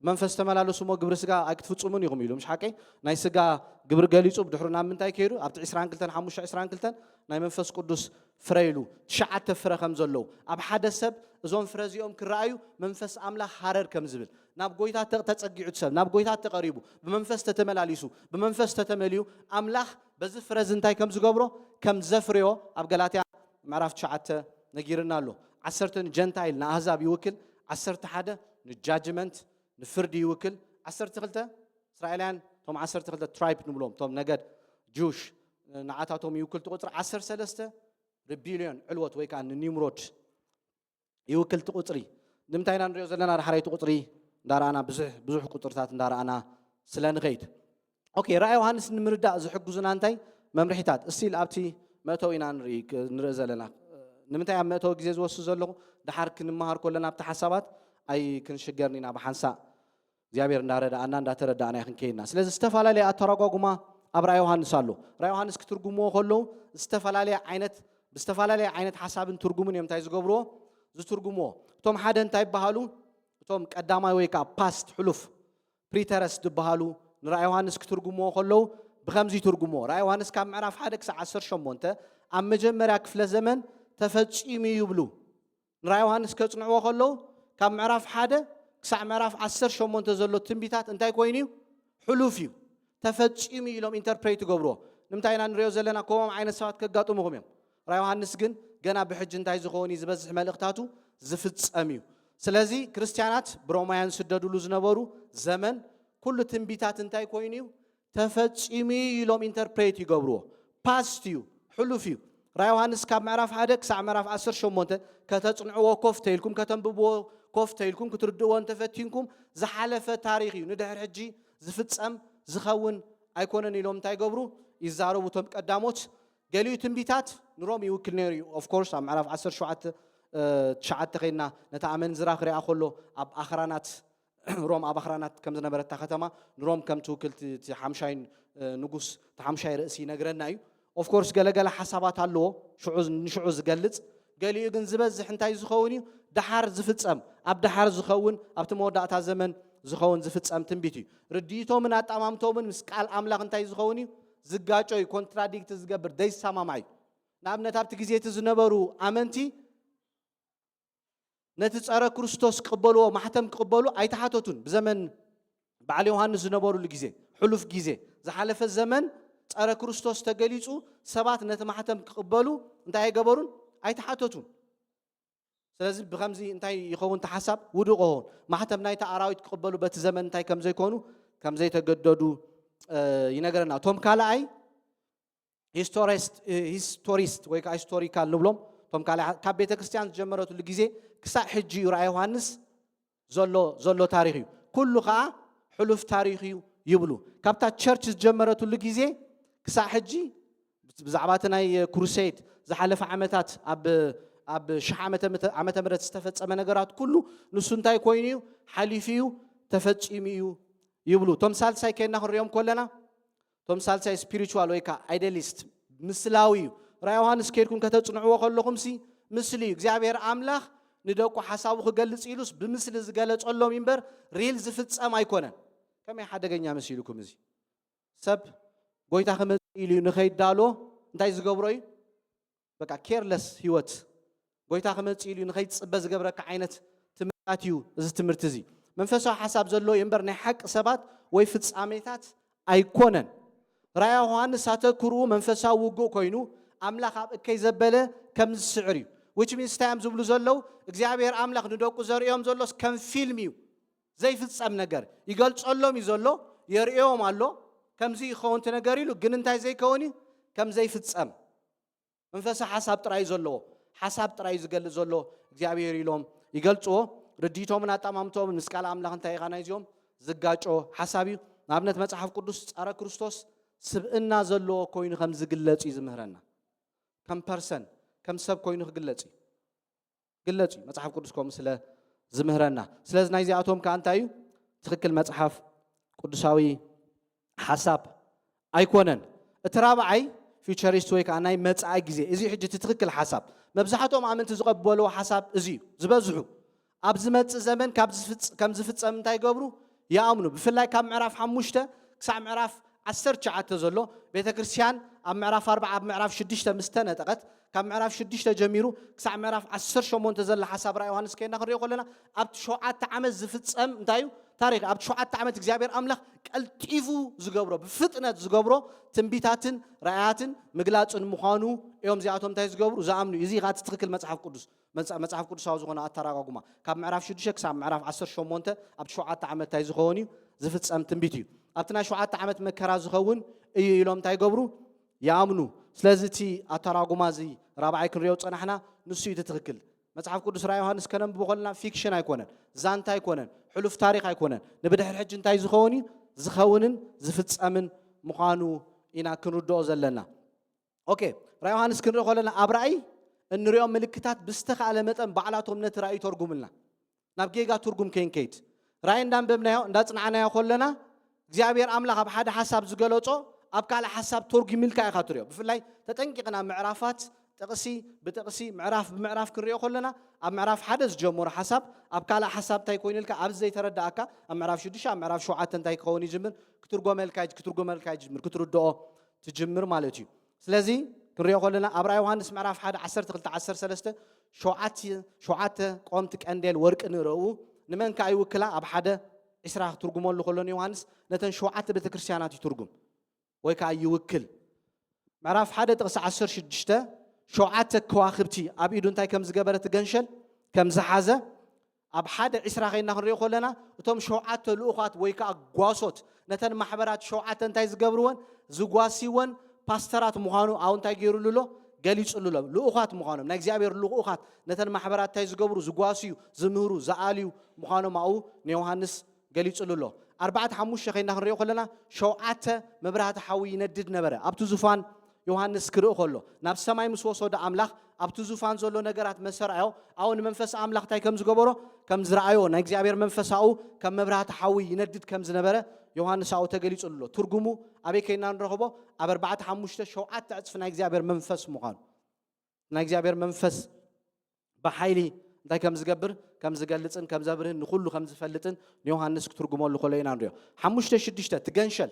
መንፈስ ተመላለሱ እሞ ግብሪ ስጋ ኣይክትፍጽሙን ኢኹም ኢሉ። ምሽ ሓቀይ? ናይ ስጋ ግብሪ ገሊጹ ብድሕሩ ናብ ምንታይ ከይዱ? ኣብቲ ዕስራን ክልተን ሓሙሽተ ዕስራን ክልተን ናይ መንፈስ ቅዱስ ፍረ ኢሉ ትሽዓተ ፍረ ከም ዘለዉ፣ ኣብ ሓደ ሰብ እዞም ፍረ እዚኦም ክረኣዩ መንፈስ ኣምላኽ ሃረር ከም ዝብል፣ ናብ ጎይታ ተ- ተጸጊዑ እቲ ሰብ፣ ናብ ጎይታ ተቐሪቡ፣ ብመንፈስ ተተመላሊሱ፣ ብመንፈስ ተተመልዩ፣ ኣምላኽ በዚ ፍረ እዚ እንታይ ከም ዝገብሮ፣ ከም ዘፍርዮ ኣብ ገላትያ ምዕራፍ ትሽዓተ ነጊርና ኣሎ። ዓሰርተ ንጀንታይል፣ ንኣህዛብ ይውክል። ዓሰርተ ሓደ ንጃጅመንት፣ ንፍርዲ ይውክል። ዓሰርተ ክልተ እስራኤላውያን፣ እቶም ዓሰርተ ክልተ ትራይብ ንብሎም፣ እቶም ነገድ ጁሽ፣ ንዓታቶም ይውክል። እቲ ቁጽሪ ዓሰርተ ሰለስተ ሪቢልዮን፣ ዕልወት ወይ ከኣ ንኒምሮድ ይውክል። እቲ ቁጽሪ ንምንታይ ኢና ንሪኦ ዘለና? ዳሕራይ እቲ ቁጽሪ እንዳረኣና፣ ብዙሕ ብዙሕ ቁጽርታት እንዳረኣና ስለ ንኸይድ። ኦኬ፣ ራእይ ዮሃንስ ንምርዳእ ዝሕግዙና እንታይ መምርሒታት? እስቲል ኣብቲ መእተዊ ኢና ንርኢ ክ- ንርኢ ዘለና። ንምንታይ ኣብ መእተዊ ግዜ ዝወስድ ዘለኹ? ድሓር ክንመሃር ከለና ኣብቲ ሓሳባት ኣይ ክንሽገርን ኢና ብሓንሳእ እግዚኣብሔር እንዳረዳኣና እንዳተረዳእና ክንከይድና። ስለዚ ዝተፈላለየ ኣተረጓጉማ ኣብ ራእይ ዮሃንስ ኣሎ። ራእይ ዮሃንስ ክትርጉምዎ ከለዉ ዝተፈላለየ ዓይነት ብዝተፈላለየ ዓይነት ሓሳብን ትርጉምን እዮም እንታይ ዝገብርዎ? ዝትርጉምዎ። እቶም ሓደ እንታይ ይበሃሉ? እቶም ቀዳማይ ወይ ከዓ ፓስት፣ ሕሉፍ፣ ፕሪተረስት ዝበሃሉ ንራእይ ዮሃንስ ክትርጉምዎ ከለዉ ብኸምዚ ይትርጉምዎ። ራእይ ዮሃንስ ካብ ምዕራፍ ሓደ ክሳዕ ዓሰርተ ሸሞንተ ኣብ መጀመርያ ክፍለ ዘመን ተፈጺሙ እዩ ይብሉ። ንራእይ ዮሃንስ ከጽንዕዎ ከለዉ ካብ ምዕራፍ ሓደ ክሳዕ ምዕራፍ ዓሰርተ ሸሞንተ ዘሎ ትንቢታት እንታይ ኮይኑ እዩ? ሕሉፍ እዩ። ተፈጺሙ እዩ ኢሎም ኢንተርፕሬት ይገብርዎ። ንምንታይ ኢና ንሪኦ ዘለና? ከምኦም ዓይነት ሰባት ከጋጥሙኹም እዮም። ራእይ ዮሃንስ ግን ገና ብሕጂ እንታይ ዝኸውን እዩ? ዝበዝሕ መልእኽታቱ ዝፍጸም እዩ። ስለዚ ክርስትያናት ብሮማውያን ዝስደድሉ ዝነበሩ ዘመን ኩሉ ትንቢታት እንታይ ኮይኑ እዩ? ተፈጺሙ እዩ ኢሎም ኢንተርፕሬት ይገብርዎ። ፓስት እዩ፣ ሕሉፍ እዩ። ራእይ ዮሃንስ ካብ ምዕራፍ ሓደ ክሳዕ ምዕራፍ ዓሰርተ ሸሞንተ ከተጽንዕዎ ኮፍ ተይልኩም፣ ከተንብብዎ ኮፍ ተይልኩም፣ ክትርድእዎ እንተፈቲንኩም ዝሓለፈ ታሪኽ እዩ። ንድሕር ሕጂ ዝፍጸም ዝኸውን ኣይኮነን ኢሎም እንታይ ይገብሩ? ይዛረቡ እቶም ቀዳሞት። ገሊኡ ትንቢታት ንሮም ይውክል ነይሩ እዩ። ኦፍ ኮርስ ኣብ ምዕራፍ ዓሰርተ ሸውዓተ፣ እ፣ ትሽዓተ ከይድና ነታ ኣመንዝራ ክሪኣ ከሎ ኣብ ኣኽራናት ሮም ኣብ ኣኽራናት ከም ዝነበረት እታ ከተማ ንሮም ከም ትውክል እቲ እቲ ሓምሻይ፣ እ፣ ንጉስ እቲ ሓምሻይ ርእሲ ይነግረና እዩ። ኦፍ ኮርስ ገለገለ ሓሳባት ኣለዎ ሽዑ ንሽዑ ዝገልጽ። ገሊኡ ግን ዝበዝሕ እንታይ ዝኸውን እዩ? ደሓር ዝፍጸም፣ ኣብ ደሓር ዝኸውን፣ ኣብቲ መወዳእታ ዘመን ዝኸውን ዝፍጸም ትንቢት እዩ። ርድኢቶምን ኣጣማምቶምን ምስ ቃል ኣምላኽ እንታይ ዝኸውን እዩ? ዝጋጮ እዩ፣ ኮንትራዲክት ዝገብር፣ ዘይሰማማዕ እዩ። ንኣብነት ኣብቲ ግዜ እቲ ዝነበሩ ኣመንቲ ነቲ ጸረ ክርስቶስ ክቕበልዎ ማሕተም ክቕበሉ ኣይተሓተቱን። ብዘመን በዓል ዮሃንስ ዝነበሩሉ ግዜ፣ ሕሉፍ ግዜ፣ ዝሓለፈ ዘመን ጸረ ክርስቶስ ተገሊጹ ሰባት ነቲ ማሕተም ክቕበሉ እንታይ ኣይገበሩን? ኣይተሓተቱን። ስለዚ ብኸምዚ እንታይ ይኸውን? እቲ ሓሳብ ውዱቕ ይኸውን። ማሕተም ናይታ ኣራዊት ክቕበሉ በቲ ዘመን እንታይ ከም ዘይኮኑ፣ ከም ዘይተገደዱ ይነግረና። እቶም ካልኣይ ሂስቶሪስት ወይ ከዓ ሂስቶሪካል ንብሎም፣ እቶም ካልኣይ ካብ ቤተ ክርስቲያን ዝጀመረትሉ ግዜ ክሳዕ ሕጂ እዩ ራእይ ዮሃንስ ዘሎ ዘሎ ታሪኽ እዩ። ኩሉ ከዓ ሕሉፍ ታሪኽ እዩ ይብሉ። ካብታ ቸርች ዝጀመረትሉ ግዜ ክሳዕ ሕጂ ብዛዕባ እቲ ናይ ክሩሴድ ዝሓለፈ ዓመታት ኣብ ኣብ ሽሕ ዓመተ ዓመተ ምህረት ዝተፈጸመ ነገራት ኩሉ ንሱ እንታይ ኮይኑ እዩ? ሓሊፉ እዩ፣ ተፈጺሙ እዩ ይብሉ። እቶም ሳልሳይ ከይና ክንሪኦም ከለና እቶም ሳልሳይ ስፒሪቹዋል ወይ ከዓ ኣይደሊስት ምስላዊ እዩ። ራእይ ዮሃንስ ከይድኩም ከተጽንዕዎ ከለኹም ሲ ምስሊ እዩ። እግዚኣብሔር ኣምላኽ ንደቁ ሓሳቡ ክገልጽ ኢሉስ ብምስሊ ዝገለጸሎም እምበር ሪል ዝፍጸም ኣይኮነን። ከመይ ሓደገኛ መሲልኩም እዚ ሰብ ጎይታ ክመጽእ ኢሉ እዩ ንኸይዳሎ እንታይ ዝገብሮ እዩ? በቃ ኬርለስ ህይወት ጎይታ ክመጽእ ኢሉ እዩ ንኸይትጽበ ዝገብረካ ዓይነት ትምህርታት እዩ እዚ ትምህርቲ እዚ። መንፈሳዊ ሓሳብ ዘለዎ እዩ እምበር ናይ ሓቂ ሰባት ወይ ፍጻሜታት ኣይኮነን። ራእይ ዮሃንስ ኣተክርኡ መንፈሳዊ ውግእ ኮይኑ ኣምላኽ ኣብ እከይ ዘበለ ከም ዝስዕር እዩ። ዊች ሚንስ እንታይ እዮም ዝብሉ ዘለዉ? እግዚኣብሔር ኣምላኽ ንደቁ ዘርእዮም ዘሎስ ከም ፊልም እዩ። ዘይፍጸም ነገር ይገልጸሎም እዩ ዘሎ፣ የርእዮም ኣሎ። ከምዚ ይኸውን ተነገር ኢሉ ግን እንታይ ዘይከውን እዩ? ከም ዘይፍጸም መንፈሳዊ ሓሳብ ጥራይ እዩ ዘለዎ። ሓሳብ ጥራይ እዩ ዝገልጽ ዘሎ እግዚኣብሔር ኢሎም ይገልጽዎ። ርድኢቶምን ኣጠማምቶምን ምስ ቃል ኣምላኽ እንታይ ኢኻ ናይዚኦም ዝጋጮ ሓሳብ እዩ። ንኣብነት መጽሓፍ ቅዱስ ጸረ ክርስቶስ ስብእና ዘለዎ ኮይኑ ከም ዝግለጽ እዩ ዝምህረና። ከም ፐርሰን ከም ሰብ ኮይኑ ክግለጽ እዩ ግለጽ እዩ መጽሓፍ ቅዱስ ከምኡ ስለ ዝምህረና። ስለዚ ናይዚኣቶም ከኣ እንታይ እዩ ትኽክል መጽሓፍ ቅዱሳዊ ሓሳብ ኣይኮነን። እቲ ራብዓይ ፊውቸሪስት ወይ ከዓ ናይ መጻኢ ግዜ እዚ ሕጂ እቲ ትኽክል ሓሳብ መብዛሕትኦም ኣመንቲ ዝቐበልዎ ሓሳብ እዚ እዩ። ዝበዝሑ ኣብ ዝመጽእ ዘመን ካብ ዝፍጽ- ከም ዝፍጸም እንታይ ይገብሩ ይኣምኑ። ብፍላይ ካብ ምዕራፍ ሓሙሽተ ክሳዕ ምዕራፍ ዓሰርተ ትሽዓተ ዘሎ ቤተ ክርስቲያን ኣብ ምዕራፍ ኣርባዓ ኣብ ምዕራፍ ሽዱሽተ ምስ ተነጠቐት ካብ ምዕራፍ ሽዱሽተ ጀሚሩ ክሳዕ ምዕራፍ ዓሰርተ ሸሞንተ ዘላ ሓሳብ ራእይ ዮሃንስ ከይና ክንሪኦ ከለና ኣብቲ ሸውዓተ ዓመት ዝፍጸም እንታይ እዩ ታሪኽ ኣብቲ ሸውዓተ ዓመት እግዚኣብሔር ኣምላኽ ቀልጢፉ ዝገብሮ ብፍጥነት ዝገብሮ ትንቢታትን ራእያትን ምግላጽን ምዃኑ እዮም እዚኣቶም እንታይ ዝገብሩ ዝኣምኑ። እዚ ኻቲ ትኽክል መጽሓፍ ቅዱስ መጽ- መጽሓፍ ቅዱሳዊ ዝኾነ ኣተራጓጉማ ካብ ምዕራፍ ሽዱሽተ ክሳብ ምዕራፍ ዓሰርተ ሸሞንተ ኣብ ሸውዓተ ዓመት እንታይ ዝኸውን እዩ ዝፍጸም ትንቢት እዩ። ኣብቲ ናይ ሸውዓተ ዓመት መከራ ዝኸውን እዩ ኢሎም እንታይ ይገብሩ ይኣምኑ። ስለዚ እቲ ኣተራጉማ እዚ ራብዓይ ክንሪኦ ዝጸናሕና ንሱ እዩ እቲ ትኽክል። መጽሓፍ ቅዱስ ራእይ ዮሃንስ ከነንብቦ ከለና ፊክሽን ኣይኮነን፣ ዛንታ ኣይኮነን፣ ሕሉፍ ታሪኽ ኣይኮነን። ንብድሕሪ ሕጂ እንታይ ዝኸውን እዩ ዝኸውንን ዝፍጸምን ምዃኑ ኢና ክንርድኦ ዘለና። ኦኬ ራእይ ዮሃንስ ክንርኢ ከለና ኣብ ራእይ እንሪኦም ምልክታት ብዝተኻእለ መጠን ባዕላቶም ነቲ ራእይ ተርጉምልና ናብ ጌጋ ትርጉም ከይንከይድ ራእይ እንዳንበብናዮ እንዳጽናዕናዮ ከለና እግዚኣብሔር ኣምላኽ ኣብ ሓደ ሓሳብ ዝገለጾ ኣብ ካልእ ሓሳብ ተርጉምልካ ኢኻ ትሪኦ። ብፍላይ ተጠንቂቕና ምዕራፋት ጥቕሲ ብጥቕሲ ምዕራፍ ብምዕራፍ ክንሪኦ ከለና ኣብ ምዕራፍ ሓደ ዝጀመሮ ሓሳብ ኣብ ካልእ ሓሳብ እንታይ ኮይኑልካ ኣብዚ ዘይተረዳእካ ኣብ ምዕራፍ ሽዱሽተ ኣብ ምዕራፍ ሸውዓተ እንታይ ክኸውን ይጅምር ክትርጎመልካ ይጅ- ክትርጎመልካ ይጅምር ክትርድኦ ትጅምር ማለት እዩ። ስለዚ ክንሪኦ ከለና ኣብ ራእይ ዮሃንስ ምዕራፍ ሓደ ዓሰርተ ክልተ ዓሰርተ ሰለስተ ሸውዓተ ሸውዓተ ቆምቲ ቀንዴል ወርቂ ንረኡ ንመን ከኣ ይውክላ? ኣብ ሓደ ዒስራ ክትርጉመሉ ከሎ ንዮሃንስ ነተን ሸውዓተ ቤተ ክርስቲያናት ይትርጉም ወይ ከኣ ይውክል። ምዕራፍ ሓደ ጥቕሲ ዓሰርተ ሽዱሽተ ሸውዓተ ከዋኽብቲ ኣብ ኢዱ እንታይ ከም ዝገበረ እቲ ገንሸል ከም ዝሓዘ ኣብ ሓደ ዒስራ ከይና ክንሪኦ ከለና እቶም ሸውዓተ ልኡኻት ወይ ከዓ ጓሶት ነተን ማሕበራት ሸውዓተ እንታይ ዝገብርወን ዝጓስይወን ፓስተራት ምዃኑ ኣብኡ እንታይ ገይሩሉ ኣሎ ገሊጹሉ ኣሎ። ልኡኻት ምዃኖም ናይ እግዚኣብሔር ልኡኻት ነተን ማሕበራት እንታይ ዝገብሩ ዝጓስዩ ዝምህሩ ዝኣልዩ ምዃኖም ኣብኡ ንዮሃንስ ገሊጹሉ ኣሎ። ኣርባዕተ ሓሙሽተ ከይና ክንሪኦ ከለና ሸውዓተ መብራህቲ ሓዊ ይነድድ ነበረ ኣብቲ ዙፋን ዮሃንስ ክርኢ ከሎ ናብ ሰማይ ምስ ወሰዶ ኣምላኽ ኣብቲ ዙፋን ዘሎ ነገራት መሰ ረኣዮ ኣብኡ ንመንፈስ ኣምላኽ እንታይ ከም ዝገበሮ ከም ዝረኣዮ ናይ እግዚኣብሔር መንፈስ ኣብኡ ከም መብራህቲ ሓዊ ይነድድ ከም ዝነበረ ዮሃንስ ኣብኡ ተገሊጹ ኣሎ። ትርጉሙ ኣበይ ከይና ንረኽቦ? ኣብ ኣርባዕተ ሓሙሽተ ሸውዓተ ዕጽፊ ናይ እግዚኣብሔር መንፈስ ምዃኑ ናይ እግዚኣብሔር መንፈስ ብሓይሊ እንታይ ከም ዝገብር ከም ዝገልጽን ከም ዘብርህን ንኹሉ ከም ዝፈልጥን ንዮሃንስ ክትርጉመሉ ከሎ ኢና ንሪኦ። ሓሙሽተ ሽዱሽተ ትገንሸል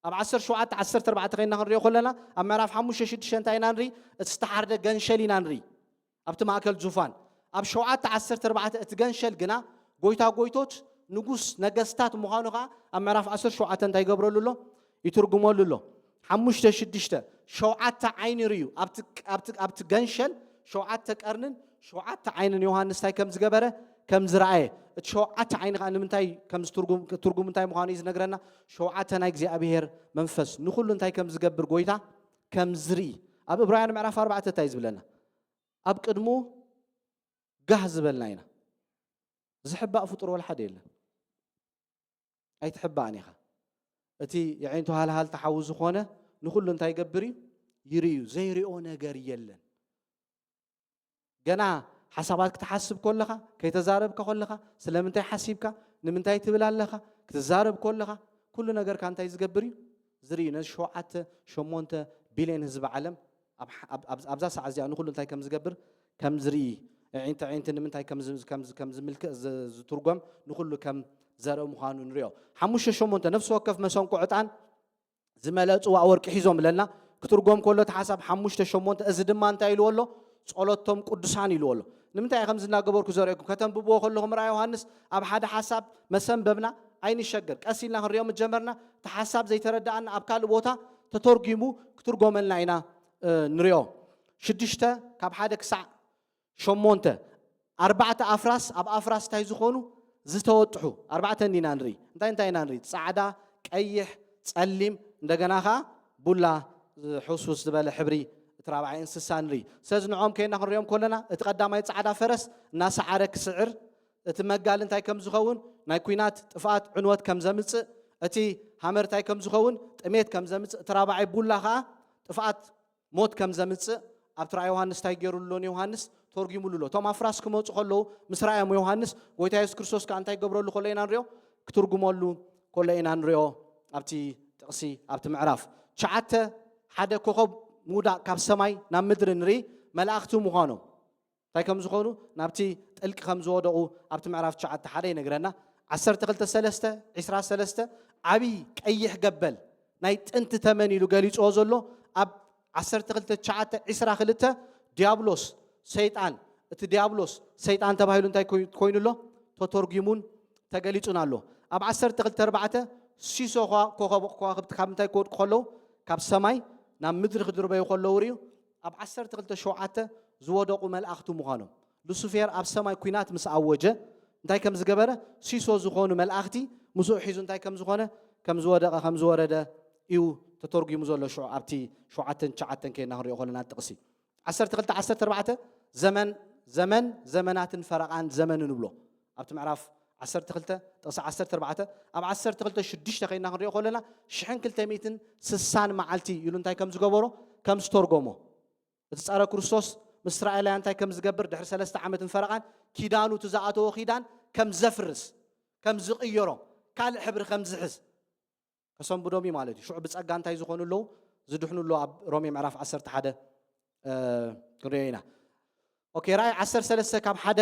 ኣብ ዓሰርተ ሸውዓተ ዓሰርተ ኣርባዕተ ከይና ክንሪኦ ከለና ኣብ ምዕራፍ ሓሙሽተ ሽዱሽተ እንታይ ኢና ንርኢ? እቲ ዝተሓርደ ገንሸል ኢና ንርኢ። ኣብቲ ማእከል ዙፋን ኣብ ሸውዓተ ዓሰርተ ኣርባዕተ እቲ ገንሸል ግና ጎይታ ጎይቶት ንጉስ ነገስታት ምዃኑ ከዓ ኣብ ምዕራፍ ዓሰርተ ሸውዓተ እንታይ ይገብረሉ ኣሎ? ይትርጉመሉ ኣሎ። ሓሙሽተ ሽዱሽተ ሸውዓተ ዓይኒ ርእዩ ኣብቲ ኣብቲ ኣብቲ ገንሸል ሸውዓተ ቀርንን ሸውዓተ ዓይንን ዮሃንስ እንታይ ከም ዝገበረ ከም ዝረኣየ። እቲ ሸውዓተ ዓይኒ ከዓ ንምንታይ ከም ዝትርጉም ትርጉም እንታይ ምዃኑ እዩ ዝነግረና። ሸውዓተ ናይ እግዚኣብሔር መንፈስ ንኹሉ እንታይ ከም ዝገብር ጎይታ ከም ዝርኢ። ኣብ እብራውያን ምዕራፍ ኣርባዕተ እንታይ ዝብለና? ኣብ ቅድሙ ጋህ ዝበልና ኢና። ዝሕባእ ፍጡር ወላ ሓደ የለን። ኣይትሕባእን ኢኻ። እቲ የዒንቱ ሃልሃል ተሓዊ ዝኾነ ንኹሉ እንታይ ይገብር እዩ? ይርኢ እዩ። ዘይሪኦ ነገር የለን። ገና ሓሳባት ክትሓስብ ከለኻ፣ ከይተዛረብካ ከለኻ፣ ስለምንታይ ሓሲብካ፣ ንምንታይ ትብል ኣለኻ፣ ክትዛረብ ከለኻ፣ ኩሉ ነገርካ እንታይ ዝገብር እዩ? ዝርኢ እዩ። ነዚ ሸውዓተ ሸሞንተ ቢልዮን ህዝቢ ዓለም ኣብ ሓ- ኣብ- ኣብ- ኣብዛ ሰዓት እዚኣ ንኹሉ እንታይ ከም ዝገብር ከም ዝርኢ፣ ዒንቲ ዒንቲ ንምንታይ ከም ዝ- ከም ዝ- ከም ዝምልክ ዝ- ዝትርጎም ንኹሉ ከም ዘርኢ ምዃኑ ንሪኦ። ሓሙሽተ ሸሞንተ ነፍሲ ወከፍ መሰንቆ ዕጣን ዝመለ ጽዋእ ወርቂ ሒዞም ኣለና። ክትርጎም ከሎ እቲ ሓሳብ ሓሙሽተ ሸሞንተ፣ እዚ ድማ እንታይ ኢልዎ ኣሎ? ጸሎቶም ቅዱሳን ኢልዎ ኣሎ። ንምንታይ ከም ዝናገበርኩ ዘርእየኩም? ከተንብብዎ ከለኹም ራእይ ዮሃንስ ኣብ ሓደ ሓሳብ መሰንበብና ኣይንሸገር። ቀስ ኢልና ክንሪኦ ምጀመርና እቲ ሓሳብ ዘይተረዳኣና ኣብ ካልእ ቦታ ተተርጒሙ ክትርጎመልና ኢና እ፣ ንሪኦ። ሽዱሽተ ካብ ሓደ ክሳዕ ሸሞንተ ኣርባዕተ ኣፍራስ ኣብ ኣፍራስ እንታይ ዝኾኑ ዝተወጥሑ ኣርባዕተ እንዲና ንርኢ። እንታይ እንታይ ኢና ንርኢ? ጻዕዳ፣ ቀይሕ፣ ጸሊም፣ እንደገና ኸዓ ቡላ ሕውስውስ ዝበለ ሕብሪ እቲ ራብዓይ እንስሳ ንርኢ። ስለዚ ንዖም ከይና ክንሪኦም ከለና እቲ ቀዳማይ ጻዕዳ ፈረስ እናሰዓረ ክስዕር፣ እቲ መጋል እንታይ ከም ዝኸውን ናይ ኲናት ጥፍኣት ዕንወት ከም ዘምጽእ፣ እቲ ሃመር እንታይ ከም ዝኸውን ጥሜት ከም ዘምጽእ፣ እቲ ራብዓይ ቡላ ኸዓ ጥፍኣት ሞት ከም ዘምጽእ ኣብቲ ራእይ ዮሃንስ እንታይ ገይሩ ኣሎ ንዮሃንስ ተርጒሙሉ ኣሎ። እቶም ኣፍራስ ክመጹ ከለዉ ምስ ረኣዮም ዮሃንስ ጎይታ የሱስ ክርስቶስ ከኣ እንታይ ገብረሉ ከሎ ኢና ንሪኦ? ክትርጉመሉ ከሎ ኢና ንሪኦ። ኣብቲ ጥቕሲ ኣብቲ ምዕራፍ ትሽዓተ ሓደ ኮኸብ ምውዳቕ ካብ ሰማይ ናብ ምድሪ ንርኢ መላእኽቲ ምዃኖም እንታይ ከም ዝኾኑ ናብቲ ጥልቂ ከም ዝወደቑ ኣብቲ ምዕራፍ ትሽዓተ ሓደ ይነግረና። ዓሰርተ ክልተ ሰለስተ ዒስራ ሰለስተ ዓብዪ ቀይሕ ገበል ናይ ጥንቲ ተመን ኢሉ ገሊፅዎ ዘሎ ኣብ ዓሰርተ ክልተ ትሽዓተ ዒስራ ክልተ ዲያብሎስ ሰይጣን እቲ ዲያብሎስ ሰይጣን ተባሂሉ እንታይ ኮይ- ኮይኑ ኣሎ ተተርጒሙን ተገሊጹን ኣሎ። ኣብ ዓሰርተ ክልተ ኣርባዕተ ሲሶ ኮ- ኮኸብ- ከዋኽብቲ ካብ ምንታይ ክወድቁ ከለዉ ካብ ሰማይ ናብ ምድሪ ክድርበዩ ከለዉ ርእዩ። ኣብ ዓሰርተ ክልተ ሸውዓተ ዝወደቑ መላእኽቲ ምዃኖም ሉሲፌር ኣብ ሰማይ ኲናት ምስ ኣወጀ እንታይ ከም ዝገበረ ሲሶ ዝኾኑ መላእኽቲ ምስኡ ሒዙ እንታይ ከም ዝኾነ ከም ዝወደቐ ከም ዝወረደ እዩ ተተርጒሙ ዘሎ ሽዑ ኣብቲ ሸውዓተን ትሽዓተን ከይና ክንሪኦ ከለና ጥቕሲ ዓሰርተ ክልተ ዓሰርተ ኣርባዕተ ዘመን ዘመን ዘመናትን ፈረቓን ዘመንን ንብሎ ኣብቲ ምዕራፍ ዓሰርተ ክልተ ጥቕሲ ዓሰርተ ኣርባዕተ ኣብ ዓሰርተ ክልተ ሽዱሽተ ከይና ክንሪኦ ከለና ሽሕን ክልተ ሚእትን ስሳን መዓልቲ ኢሉ እንታይ ከም ዝገበሮ ከም ዝተርጎሞ እቲ ጸረ ክርስቶስ ምስ እስራኤላውያን እንታይ ከም ዝገብር ድሕሪ ሰለስተ ዓመትን ፈረቓን ኪዳኑ እቲ ዝኣተዎ ኪዳን ከም ዘፍርስ ከም ዝቕየሮ ካልእ ሕብሪ ከም ዝሕዝ ከሰንብዶም እዩ ማለት እዩ። ሽዑ ብጸጋ እንታይ ዝኾኑ ኣለዉ ዝድሕኑ ኣለዉ ኣብ ሮሜ ምዕራፍ ዓሰርተ ሓደ ክንሪኦ ኢና። ኦኬ ራእይ ዓሰርተ ሰለስተ ካብ ሓደ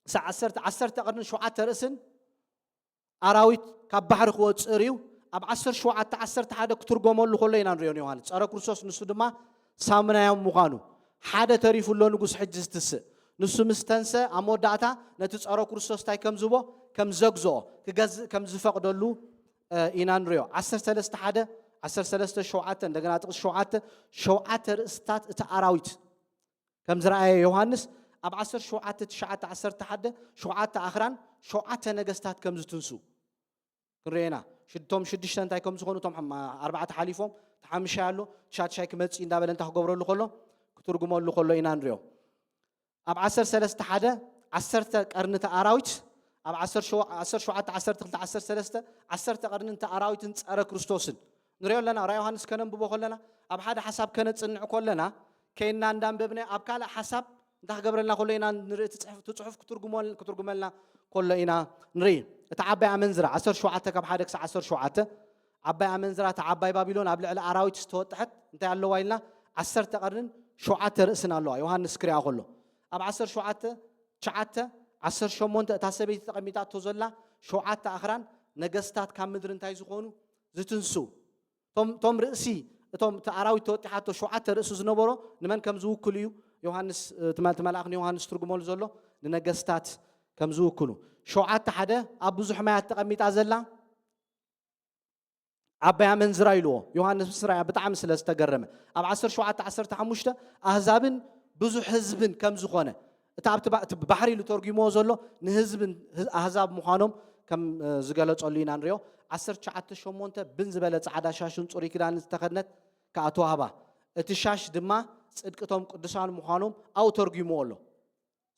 ክሳዕ ዓሰርተ ዓሰርተ ቅርንን ሸውዓተ ርእስን ኣራዊት ካብ ባሕሪ ክወጽእ ርእዩ ኣብ ዓሰርተ ሸውዓተ ዓሰርተ ሓደ ክትርጎመሉ ከሎ ኢና ንሪኦ ንዮሃንስ ጸረ ክርስቶስ ንሱ ድማ ሳምናያም ምዃኑ ሓደ ተሪፉ ኣሎ ንጉስ ሕጂ ዝትስእ ንሱ ምስ ተንሰ ኣብ መወዳእታ ነቲ ጸረ ክርስቶስ እንታይ ከም ዝቦ ከም ዘግዝኦ ክገዝእ ከም ዝፈቕደሉ ኢና ንሪኦ ዓሰርተ ሰለስተ ሓደ ዓሰርተ ሰለስተ ሸውዓተ እንደገና ጥቕሲ ሸውዓተ ሸውዓተ ርእስታት እቲ ኣራዊት ከም ዝረኣየ ዮሃንስ ኣብ ዓሰርተ ሸውዓተ ትሽዓተ ዓሰርተ ሓደ ሸውዓተ ኣኽራን ሸውዓተ ነገስታት ከም ዝትንሱ ክንሪኤና ሽቶም ሽዱሽተ እንታይ ከም ዝኾኑ እቶም ኣርባዕተ ሓሊፎም ተሓምሻይ ኣሎ ትሻትሻይ ክመፅእ እንዳበለ እንታይ ክገብረሉ ከሎ ክትርጉመሉ ከሎ ኢና ንሪኦ ኣብ ዓሰርተ ሰለስተ ሓደ ዓሰርተ ቀርንተ ኣራዊት ኣብ ዓሰርተ ሸውዓተ ዓሰርተ ክልተ ዓሰርተ ሰለስተ ዓሰርተ ቀርንተ ኣራዊትን ፀረ ክርስቶስን ንሪኦ ኣለና ራ ዮሃንስ ከነንብቦ ከለና ኣብ ሓደ ሓሳብ ከነፅንዕ ከለና ከይና እንዳንበብና ኣብ ካልእ ሓሳብ እንታይ ክገብረልና ከሎ ኢና ንርኢ እቲ ፅሑፍ ክትርጉመልና ከሎ ኢና ንርኢ እቲ ዓባይ ኣመንዝራ ዓሰርተ ሸውዓተ ካብ ሓደ ክሳብ ዓሰርተ ሸውዓተ ዓባይ ኣመንዝራ እቲ ዓባይ ባቢሎን ኣብ ልዕሊ ኣራዊት ዝተወጥሐት እንታይ ኣለዋ ኢልና ዓሰርተ ቀርንን ሸውዓተ ርእስን ኣለዋ ዮሃንስ ክሪኣ ከሎ ኣብ ዓሰርተ ሸውዓተ ትሽዓተ ዓሰርተ ሸሞንተ እታ ሰበይቲ ተቐሚጣቶ ዘላ ሸውዓተ ኣኽራን ነገስታት ካብ ምድሪ እንታይ ዝኾኑ ዝትንሱ ቶም ርእሲ እቶም እቲ ኣራዊት ተወጢሓቶ ሸውዓተ ርእሲ ዝነበሮ ንመን ከም ዝውክሉ እዩ ዮሃንስ እቲ መልኣኽ ንዮሃንስ ትርጉመሉ ዘሎ ንነገስታት ከም ዝውክሉ ሸውዓተ ሓደ ኣብ ብዙሕ ማያት ተቐሚጣ ዘላ ዓባይ ኣመንዝራ ኢልዎ። ዮሃንስ ምስ ረኣያ ብጣዕሚ ስለ ዝተገረመ፣ ኣብ ዓሰርተ ሸውዓተ ዓሰርተ ሓሙሽተ ኣህዛብን ብዙሕ ህዝብን ከም ዝኾነ፣ እቲ ኣብቲ ባ-፣ እቲ ባሕሪ ኢሉ ተርጉምዎ ዘሎ ንህዝብን ህዝ-፣ ኣህዛብ ምዃኖም ከም፣ እ፣ ዝገለጸሉ ኢና ንሪኦ። ዓሰርተ ትሽዓተ ሸሞንተ ብን ዝበለ ጻዕዳ ሻሽን ጽሩይ ክዳንን ዝተኸድነት ከኣ ተዋህባ። እቲ ሻሽ ድማ ጽድቅቶም ቅዱሳን ምዃኖም ኣብኡ ተርጉምዎ ኣሎ።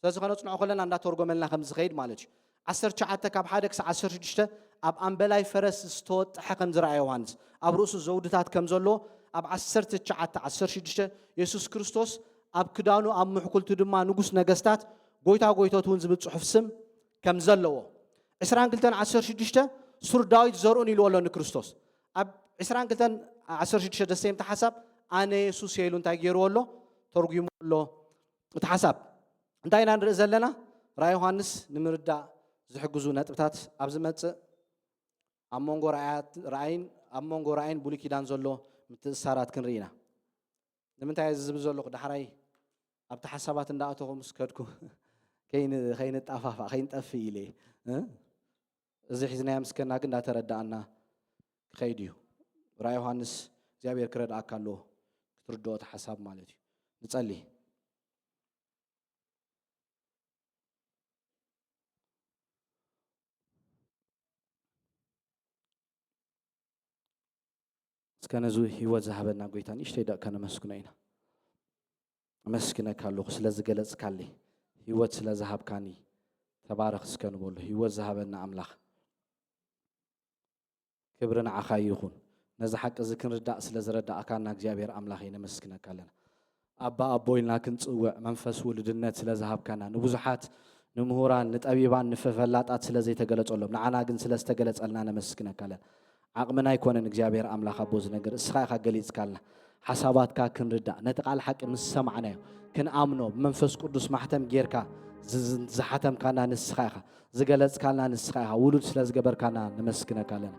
ስለዚ ከነጽንዖ ከለና እንዳተርጎመልና ከም ዝኸይድ ማለት እዩ። ዓሰርተ ትሽዓተ ካብ ሓደ ክሳብ ዓሰርተ ሽዱሽተ ኣብ ኣምበላይ ፈረስ ዝተወጥሐ ከም ዝረኣየ ዮሃንስ፣ ኣብ ርእሱ ዘውድታት ከም ዘለዎ፣ ኣብ ዓሰርተ ትሽዓተ ዓሰርተ ሽዱሽተ የሱስ ክርስቶስ ኣብ ክዳኑ ኣብ ምሕኩልቱ ድማ ንጉስ ነገስታት ጎይታ ጎይቶት እውን ዝብል ጽሑፍ ስም ከም ዘለዎ። ዕስራን ክልተን ዓሰርተ ሽዱሽተ ሱር ዳዊት ዘርኡን ኢልዎ ኣሎ ንክርስቶስ። ኣብ ዕስራን ክልተን ዓሰርተ ሽዱሽተ ደሴምቲ ሓሳብ ኣነ የሱስ እየ ኢሉ እንታይ ገይርዎ ኣሎ? ተርጉምዎ ኣሎ። እቲ ሓሳብ እንታይ ኢና ንርኢ ዘለና? ራእይ ዮሃንስ ንምርዳእ ዝሕግዙ ነጥብታት ኣብ ዝመጽእ ኣብ መንጎ ራእያት-፣ ራእይን፣ ኣብ መንጎ ራእይን ብሉይ ኪዳን ዘሎ ምትእስሳራት ክንርኢ ኢና። ንምንታይ እዚ ዝብል ዘለኹ? ዳሕራይ ኣብቲ ሓሳባት እንዳኣተኹ ምስ ከድኩ ከይን-፣ ከይንጣፋፋእ፣ ከይንጠፍእ ኢለ እየ። እ? እዚ ሒዝናዮ ምስ ከድና ግን እንዳተረዳኣና ክኸይድ እዩ። ራእይ ዮሃንስ እግዚኣብሔር ክረድኣካ ኣለዎ፣ ክትርድኦ እቲ ሓሳብ ማለት እዩ። ንጸሊ። እስከ ነዚ ህይወት ዝሃበና ጎይታ ንእሽተይ ደቂቃ ነመስግኖ ኢና። ኣመስግነካ ኣለኹ ስለ ዝገለጽካለይ፣ ህይወት ስለ ዝሃብካኒ። ተባረኽ እስከ ንበሎ፣ ህይወት ዝሃበና ኣምላኽ። ክብሪ ንዓኻ ይኹን። ነዚ ሓቂ እዚ ክንርዳእ ስለ ዝረዳእካና እግዚኣብሔር ኣምላኸይ ነመስግነካ ኣለና። ኣባ ኣቦ ኢልና ክንጽውዕ መንፈስ ውሉድነት ስለ ዝሃብካና፣ ንብዙሓት ንምሁራን፣ ንጠቢባን፣ ንፈፈላጣት ስለ ዘይተገለጸሎም፣ ንዓና ግን ስለ ዝተገለጸልና ነመስግነካ ኣለና። ዓቕምና ኣይኮነን እግዚኣብሔር ኣምላኽ ኣቦ እዚ ነገር፣ እስኻ ኢኻ ገሊጽካልና። ሓሳባትካ ክንርዳእ፣ ነቲ ቃል ሓቂ ምስ ሰማዕናዮ ክንኣምኖ፣ ብመንፈስ ቅዱስ ማሕተም ጌርካ ዝ-፣ ዝ-፣ ዝሓተምካና ንስኻ ኢኻ፣ ዝገለጽካልና ንስኻ ኢኻ፣ ውሉድ ስለ ዝገበርካና ነመስግነካ ኣለና።